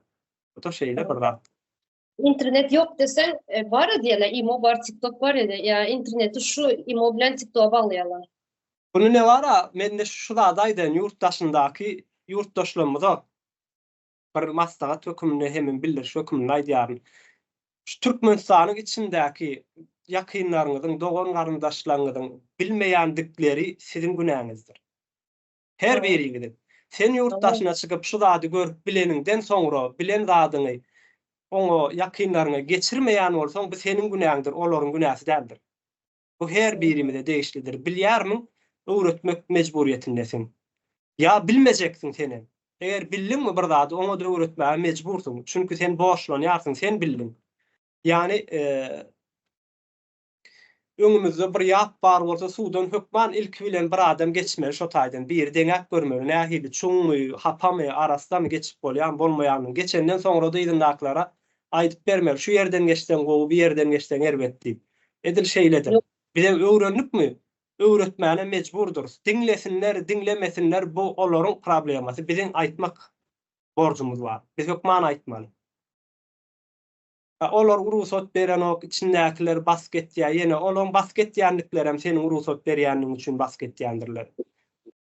Bu-da şeýle bir zat. Internet ýok deseň, e, bar diýýärler, imo bar, TikTok bar edi. Ýa interneti şu imo bilen TikToka baglaýarlar. Bunu ne bar-a, mende şu zady aýdaýyn, ýurt daşyndaky ýurtdaşlarymyza bir maslahat höküminde hemem bildiriş höküminde aýdýaryn. Şu Türkmenistanyň içindäki ýakynlaryňyzyň, dogan-garyndaşlaryňyzyň bilmeýändikleri siziň günäňizdir. Her biriňiziň. Sen ýurt daşyna çykyp şu zady görüp bileniňden soňra bilen zadyňy oňa ýakynlaryňa geçirmeýän bolsaň bu seniň günäňdir, olaryň günäsi däldir. Bu her birimize degişlidir. Bilýärmiň, öwretmek mejburyýetindesiň. Ýa bilmejeksiň senem. Eger bildiňmi bir zady oňa-da öwretmäge mejbursyň. Çünki sen borçlanýarsyň, sen bildiň. Ýagny öňümizde bir ýap bar bolsa suwdan hökman ilki bilen bir adam geçmeli şo taýdan. Biri deňäp görmeli nähili çuňmy, hapamy, arassamy geçip bolýarmy, bolmaýarmy. Geçenden soňra-da yzyndakylara aýdyp bermeli şu ýerden geçseň gowy, bu ýerden geçseň erbet diýip. Edil şeýledir. Bizem öwrendikmi, öwretmäne mejburdyrys. Diňlesinler, diňlemesinler bu olaryň problemasy. Biziň aýtmak borjumyz bar. Biz hökman aýtmaly. Olar rugsat berenok, içindäkiler basgy etýär. Ýene olaň basgy etýändiklerem seniň rugsat berýändigiň üçin basgy etýändirler.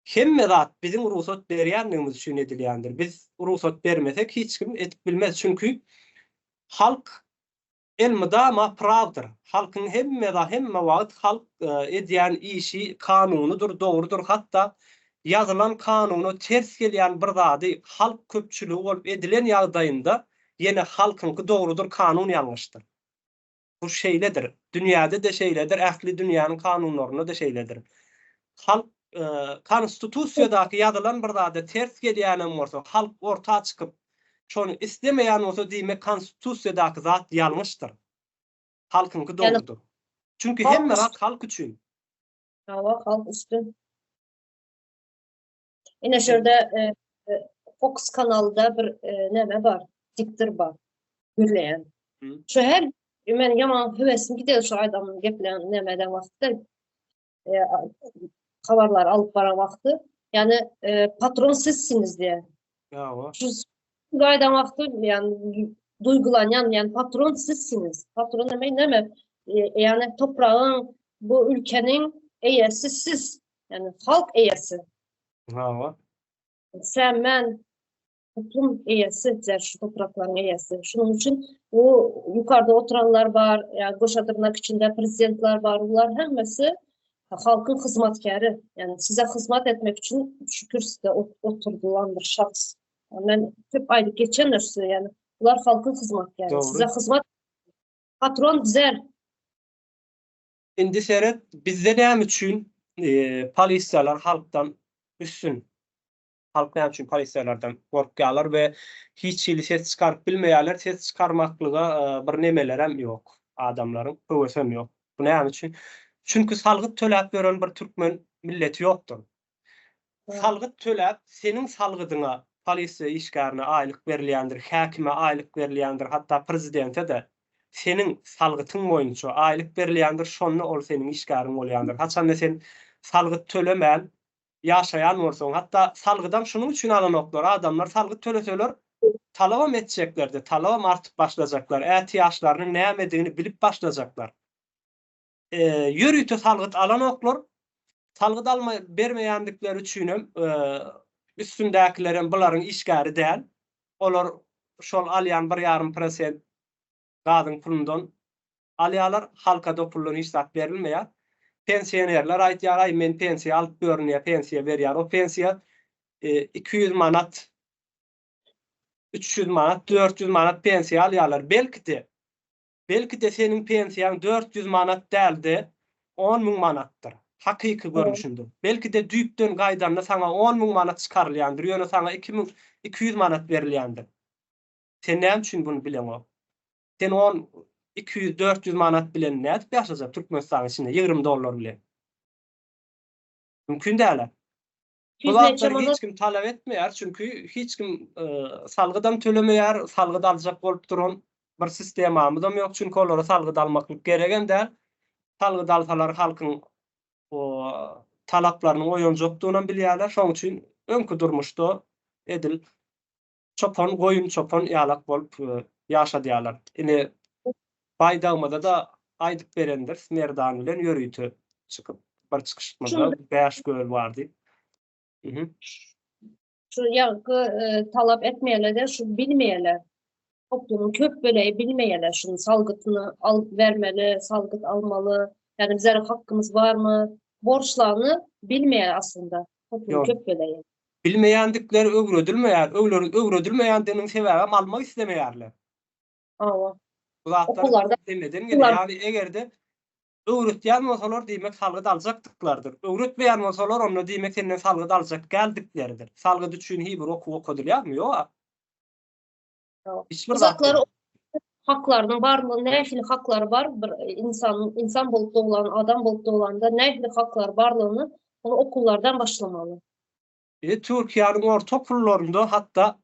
Hemme zat biziň rugsat berýändigimiz üçin edilýändir. Biz rugsat bermesek hiç kim edip bilmez. Çünki halk elmydama prawdyr. Halkyň hemme zat hemme wagt halk edýän işi kanunydyr, dogrudyr. Hatda ýazylan kanuna ters gelýän bir zady halk köpçüligi bolup edilen ýagdaýynda ýene halkyňky dogrudyr, kanun ýalňyşdyr. Bu şeýledir. Dünýäde-de şeýledir, ähli dünýäniň kanunlarynda-da şeýledir. Halk konstitusiýadaky ýazylan bir zada ters gelýänem bolsa, halk orta çykyp, şony islemeýän bolsa, diýmek konstitusiýadaky zat ýalňyşdyr. Halkyňky dogrudyr. Çünki hemme zat halk üçin. Hawa, halk üstün. Ine şu ýerde Fox kanalda bir näme bar, diktor bar, gürleýän. Şu her men ýaman höwesim gidýär şu adamyň geplän nämeden wagtda habarlar alyp baran wagty. Ýani patron sizsiniz diýär. Ýa. Şu aýdan wagty ýani duýgulanýan, ýani patron sizsiniz. Patron näme näme? Ýani topragyň bu ülkeniň eýesi siz. Ýani halk eýesi. Hawa. Sen men toplum eýesi, bizler şu topraklaryň eýesi. Şunuň üçin bu ýukarda oturanlar bar, ýa goşa dyrnak içinde prezidentler bar, bular hemmesi halkyň hyzmatkäri. Ýani size hyzmat etmek üçin şu kürsüde oturdylan bir şahs. Men köp aýdyp geçendir size, ýani bular halkyň hyzmatkäri. Size hyzmat patron bizler. Indi seret, bizde näme üçin polisiýalar halkdan üstün? Halk näme üçin polisiýalardan gorkýarlar we hiç hili ses çykaryp bilmeýärler, ses çykarmaklyga bir nemelerem ýok adamlaryň, höwesem ýok. Bu näme üçin? Çünki salgyt töläp ýören bir türkmen milleti ýokdur. Salgyt töläp, seniň salgydyňa polisiýa işgärine aýlyk berilýändir, häkime aýlyk berilýändir, hatda prezidente-de seniň salgytyň boýunça aýlyk berilýändir, şonda ol seniň işgäriň bolýandyr. Haçanda sen salgyt tölemän ýaşaýan bolsaň, hatda salgydam şunuň üçin alanoklar, adamlar salgyt töleseler, talabam etjekler-de, talabam artyp başlajaklar, ätiýaçlarynyň nämedigini bilip başlajaklar. Ýörite salgyt alanoklar. Salgyt alma bermeýändikleri üçinem üstündäkilerem bularyň işgäri däl. Olar şol alýan bir ýarym prosent gazyň pulundan alýarlar. Halka-da o puldan hiç zat berilmeýär. Pensionerler aýdýar, aý men pensiýa alyp ýörün diýýär, pensiýa berýär. O pensiýa 200 manat, 300 manat, 400 manat pensiýa alýarlar. Belki-de, Belki-de seniň pensiýaň 400 manat däl-de, 10 müň manatdyr. Hakyky görnüşinde. Belki-de düýpden gaýdanda saňa 10 müň manat çykarylýandyr, ýöne saňa 2200 manat berilýändir. Sen näme üçin buny bileňok? Sen on 200, 400 manat bilen nädip ýaşajak Türkmenistanyň içinde 20 dollar bilen? Mümkin däl-ä. Bu zatlary hiç kim talap etmeýär, çünki hiç kim salgydam tölemeýär, salgyt aljak bolup duran bir sistemamyzam ýok, çünki olara salgyt almaklyk geregem däl. Salgyt alsalar halkyň talaplarynyň oýanjakdygynam bilýärler, şonuň üçin öňki durmuşda edil çopan, goýun çopan ýalak bolup ýaşadýarlar. Ine, baýdagymyza-da aýdyp berendiris, Merdan bilen ýörite çykyp, bir çykyşymyzda 5 göl bar diýip. Şu ýagky talap etmeýärler-de, şu bilmeýärler. Toplumyň köp bölegi bilmeýärler şuny salgytyny alyp bermeli, salgyt almaly, ýagny bizleriň hakkymyz barmy, borçlaryny bilmeýär aslynda toplumyň köp bölegi. Bilmeýändikleri öwredilmeýär. Öwredilmeýändiginiň sebäbem almak islemeýärler. Hawa. Bu zatlar Okullarda demeden gelýär. Ýagny eger-de öwretýän bolsalar diýmek salgyt aljakdyklarydyr. Öwretmeýän bolsalar onda diýmek senden salgyt aljak däldikleridir. Salgyt üçin hiý bir okuw okadylýarmy? Ýok-a. Ýok. Hiç bir Bu zat zatlary ýok. haklarynyň barlygy, nähili haklary bar bir insan insan bolup doglan, adam bolup doglanda nähili haklary barlygyny ony okuwlardan başlamaly. E, Türkiýäniň orta okullarynda hatda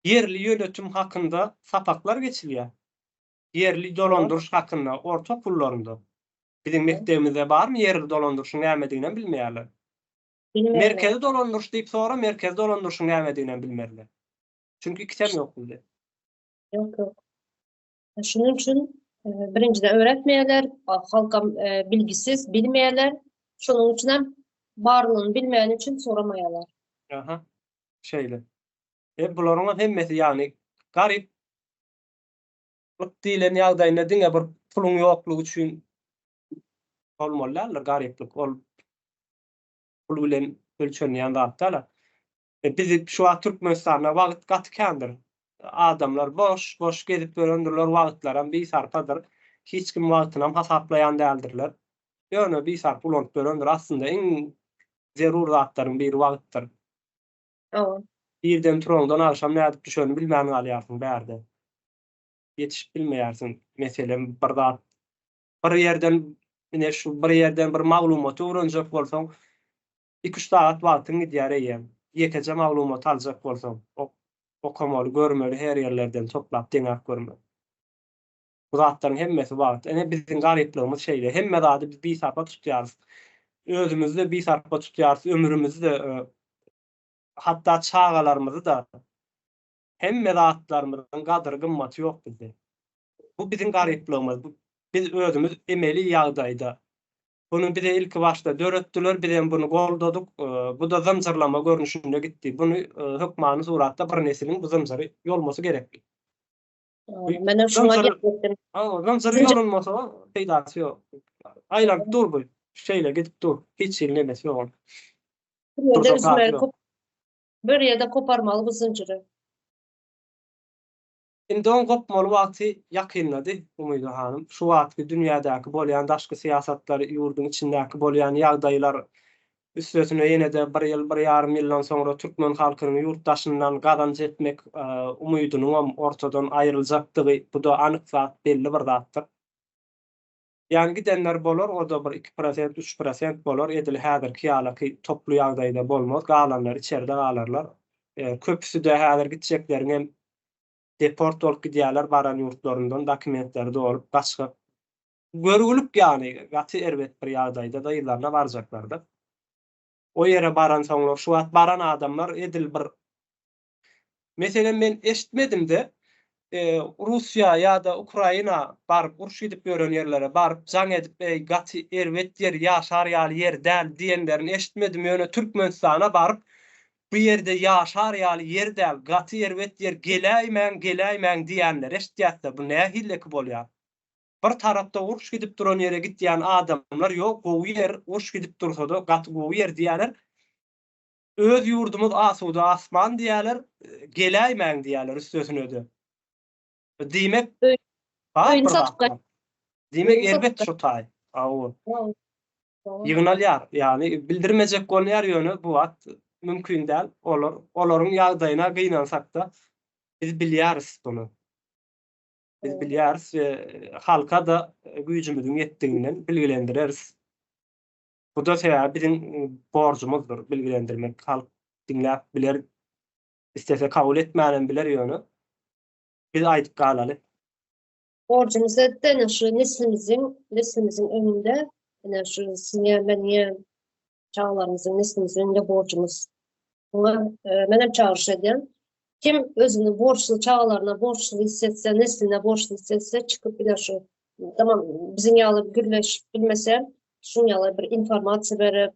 ýerli ýönetim hakynda sapaklar geçilýär. Ýerli dolandyryş hakynda orta okullarynda. Biziň mekdebimizde barmy ýerli dolandyryşyň nämediginem bilmeýärler. Bilmeýärler. Merkezi dolandyryş diýip sora, merkezi dolandyryşyň nämediginem bilmezler. Çünki ikisem ýok bizde. Ýok, ýok. Şunuň üçin birinjiden öwretmeýärler, halkam bilgisiz, bilmeýärler. Şonuň üçin hem barlygyny bilmeýäni üçin soramaýarlar. Aha. Şeýle. E bularyň hemmesi ýagny garyp diýlen ýagdaýynda diňe bir puluň ýoklugy üçin bolmaly däldir garyplyk. Ol pul bilen ölçenýän zat däl. E, bizi şu wagt Türkmenistanda wagt gaty kändir. Adamlar boş, boş gezip ýörendirler, wagtlaram bisarpadyr. Hiç kim wagtynam hasaplaýan däldirler. Ýöne bisarpa ulanyp ýörendir. Aslynda iň zerur zatlaryň biri wagtdyr. Hawa. Irden turaňdan agşam nädip düşenini bilmän galýarsyň bärde. Ýetişip bilmeýärsiň. Meselem, bir zat bir ýerden ine şu bir ýerden bir maglumaty öwrenjek bolsaň, Iki-üç sagat wagtyň gidýär eýýäm. Ýekeje maglumaty aljak bolsaň, okamaly, görmeli, her ýerlerden toplap deňäp görmeli. Bu zatlaryň hemmesi wagt. Ine biziň garyplygymyz şeýle. Hemme zady biz bisarpa tutýarys. Özümizi-de bisarpa tutýarys, ömrümizi-de, hatda çagalarymyzy-da. Hemme zatlarymyzyň gadyry-gymmaty ýok bizde. Bu biziň garyplygymyz. Biz özümiz emeli ýagdaýda Buny bize ilki başda döretdiler, bizem buny goldadyk. Bu-da zynjyrlama görnüşinde gitdi. Buny hökmany suratda bir nesiliň bu zynjyry ýolmasy gerekli. Menem şuňa geljekdim. Zynjyry ýolunmasa peýdasy ýok. Aýlanyp dur bu. Şeýle gidip dur. Hiç hili nemesi ýok. Bir ýerde üzmeli, bir ýerde koparmaly bu zynjyry. Indi oň gopmaly wagty ýakynlady, Umyda hanym. Şu wagtky dünýädäki bolýan daşky syýasatlar, ýurduň içindäki bolýan ýagdaýlar, üstesine ýene-de bir ýyl, bir ýarym ýyldan soňra türkmen halkynyň ýurt daşyndan gazanç etmek umydynyňam ortadan aýryljakdygy, bu-da anyk zat, belli bir zatdyr. Ýagny gidenler bolar, o-da bir 2%, 3% bolar, edil häzirki ýalaky toply ýagdaýda bolmaz, galanlar içerde galarlar. Köpüsi-de häzir gitjekleriňem deport bolup gidýärler baran ýurtlaryndan dokumentleri dolup gaçgak görgülik ýagny gaty erbet bir ýagdaýda-da yzlaryna barjaklar-da. O ýere baransoňlar şu wagt baran adamlar edil bir Meselem men eşitmedimde Russiýa ýa-da Ukraina baryp uruş gidip ýören ýerlere baryp jaň edip eý gaty erbet ýer ýaşar ýaly ýer däl diýenlerini eşitmedim ýöne Türkmenistana baryp bu ýerde ýaşar ýaly ýer däl gaty erbet ýer geläýmäň geläýmäň diýenleri eşitýäsde bu nähilleki bolýar bir tarapda uruş gidip duran ýere gitýän adamlar ýok gowy ýer uruş gidip dursada gaty gowy ýer diýýäler Öz ýurdumyz asuda asman diýýärler, geläýmäň diýýärler üstesine-de. Diýmek, bar bir zatlar. Diýmek erbet şu taý. Hawa. Ýygnalýar, ýagny bildirmejek bolýar, ýöne bu wagt mümkin däl. Olar olaryň ýagdaýyna gynansakda biz bilýäris muny. Biz bilýäris we halka-da güýjümiziň ýetdiginden bilgilendireris. Bu-da sebäbi biziň borjumyzdyr bilgilendirmek. Halk diňläp biler, islese kabul etmänem biler ýöne biz aýdyp galaly. Borjumyz edde ine şu neslimiziň, neslimiziň öňünde ine şu siňe, meniňe, çagalarymyzyň neslimiziň öňünde borjumyz. Muňa menem çagyryş edýän. Kim özüni borçly, çagalaryna borçly hissetse, nesline borçly hissetse çykyp ine şu tamam biziň ýaly gürleşip bilmese şuň ýaly bir informasiýa berip,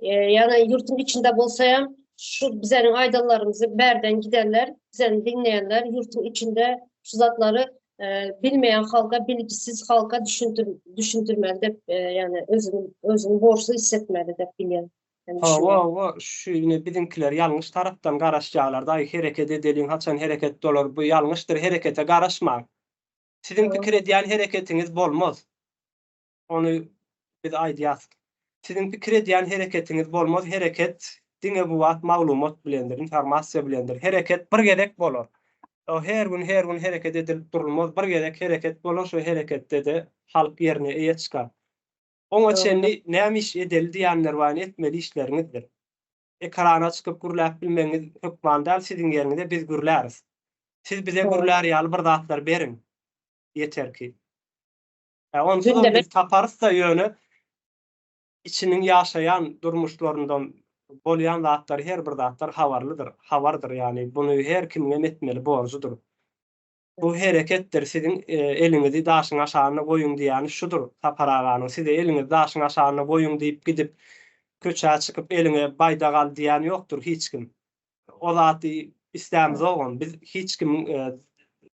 ýa-da ýurtuň içinde bolsa hem şu bizleriň aýdanlarymyzy bärden gidenler, bizleri diňleýänler ýurtuň içinde şu zatlary bilmeýän halka, bilgisiz halka düşündir düşündirmeli dep, ýagny özüni özüni borçly hissetmeli dep bilýän. Hawa, hawa, şu ine biziňkiler ýalňyş tarapdan garaşýarlar daýy hereket edeliň haçan hereket bolar bu ýalňyşdyr herekete garaşmaň. Siziň pikir edýän hereketiňiz bolmaz. Ony biz aýdýas. Siziň pikir edýän hereketiňiz bolmaz hereket diňe bu wagt maglumat bilendir informasiýa bilendir hereket bir gezek bolar. O her gün her gün hereket edilip durulmaz bir gezek hereket bolar şo hereketde-de halk ýerine eýe çykar. Oňa çenli näme iş edeli diýenler bar indi etmeli işleriňizdir. Ekrana çykyp gürläp bilmegiňiz hökman däl siziň ýeriňize biz gürläris. Siz bize gürlär ýaly bir zatlar beriň ýeterki. Ä onsuzam biz taparys-da ýöne içiniň ýaşaýan durmuşlaryndan bolýan zatlar her bir zatlar habarlydyr, habardyr ýagny buny her kimiňem etmeli borjudyr. Bu hereketdir, siziň eliňizi daşyň aşagyna goýuň diýýäni şudur, Sapar aganyň size eliňizi daşyň aşagyna goýuň diýip gidip köçä çykyp eliňe baýdak al diýýäni ýokdur hiç kim. O zady islämizogam. Biz hiç kimiň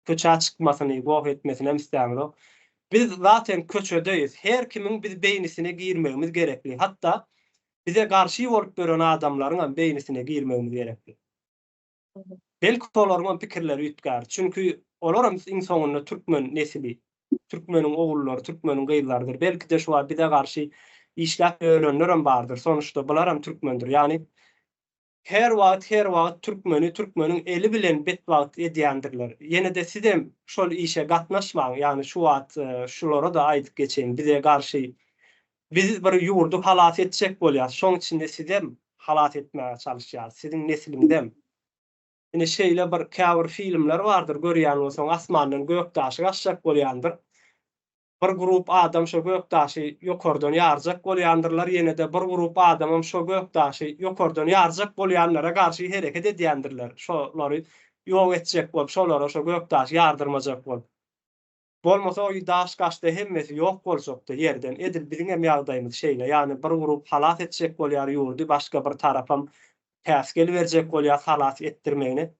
köçä çykmasyny, goh etmesinem islämizok. Biz zaten köçedeýis. Her kimiň biz beýnisine girmegimiz gerekli. Hatda bize garşy bolup ýören adamlaryňam beýnisine girmegimiz gerekli. Belki olaryňam pikirleri üýtgär. Çünki olaram iň soňunda türkmen nesili. Türkmeniň ogullary, türkmeniň gyzlarydyr. Belki-de şu wagt bize garşy işläp ýörenlerem bardyr. Sonuçta bularam türkmendir. Ýagny Her wagt her wagt türkmeni türkmeniň eli bilen betbagt edýändirler. Ýenede sizem şol işe gatnaşmaň ýagny şu wagt şulara-da aýdyp geçeýin bize garşy biz bir ýurdy halas etjek bolýas şoň içinde sizem halas etmäge çalyşýas siziň nesliňizem. Ine şeýle bir käbir filmler bardyr görýän bolsaň asmandan gök daşy gaçjak bolýandyr. Bir grup adam şo gök daşy ýokardan ýarjak bolýandyrlar, ýene-de bir grup adamam şo gök daşy ýokardan ýarjak bolýanlara garşy hereket edýändirler, şolary ýok etjek bolup, şolara şo gök daşy ýardyrmajak bolup. Bolmasa o daş gaçsa hemmesi ýok boljakdy ýerden, edil biziňem ýagdaýymyz şeýle, ýagny bir grup halas etjek bolýar ýurdy, başga bir tarapam päsgel berjek bolýar halas etdirmegine.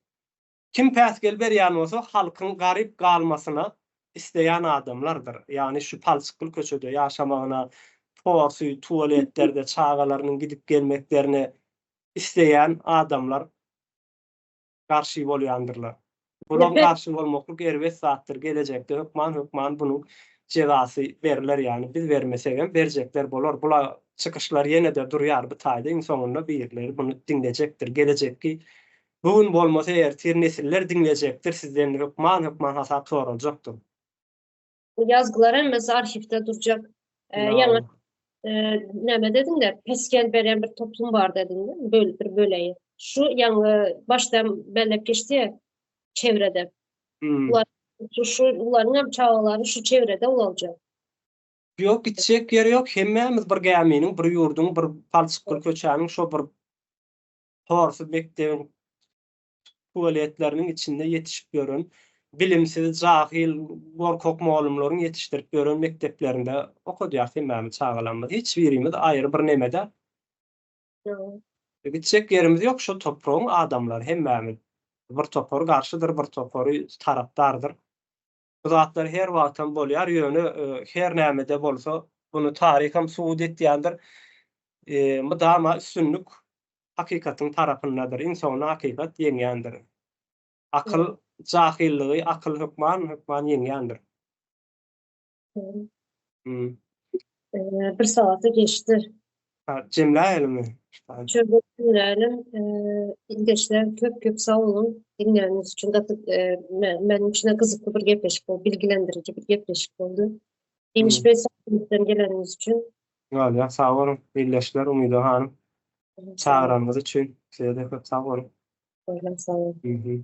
Kim päsgel berýän bolsa halkyň garyp galmasyna isleýän adamlardyr. Ýagny şu palçykly köçede ýaşamagyna, porsy tualetlerde çagalarynyň gidip gelmeklerine isleýän adamlar garşy bolýandyrlar. Bulam garşy bolmaklyk erbet zatdyr. Gelejekde hökman hökman bunuň jezasy berler ýagny biz bermesegem berjekler bolar. Bula çykyşlar ýene-de durýar bu taýda iň soňunda birleri buny diňlejekdir. Gelejekki Bu gün bolmasa ertir nesiller diňlejekdir sizden hökman hökman hasap soraljakdyr. Bu ýazgylar hemmesi arhiwde durjak. Ýaňy näme dediňde pesgel berýän bir toplum bar dediňde böl bir böleýi. Şu ýaňy başda belläp geçdi çevrede. Bular şu şu bularyň hem çagalary şu çevrede ulaljak. Ýok gitjek ýeri ýok hemmämiz bir gäminiň bir ýurduň bir palçykly köçäniň şo bir Porsy mekdebiň tualetleriniň içinde ýetişip ýören bilimsiz, jahyl, gorkak mugallymlaryň ýetişdirip ýören mekdeplerinde okadýarys hemmämiz çagalarymyzy. Hiç birimiz aýry bir neme däl. Gitjek ýerimiz ýok, şo topragyň adamlary hemmämiz. Bir topary garşydyr, bir topary tarapdardyr. Bu zatlar her wagtam bolýar, ýöne her näme-de bolsa, buny taryham subut etýändir. Mydama üstünlik hakykatyň tarapyndadyr. Iň soňunda hakykat ýeňýändir. Akyl jahyllygy akyl hökman hökman ýeňýändir. Bir sagata geçdi. Jemläýelimi? Şöyle jemläýelim. Ildeşler köp köp sag boluň. Diňläniňiz üçin gaty meniň üçin gyzykly bir gepleşik boldy, bilgilendiriji bir gepleşik boldy. Ýeňiş Bey sag boluň geleniňiz üçin. Bolýar, sag boluň ildeşler, Umyda hanym. Çagyranyňyz üçin size-de köp sag boluň. Bolýar, sag boluň.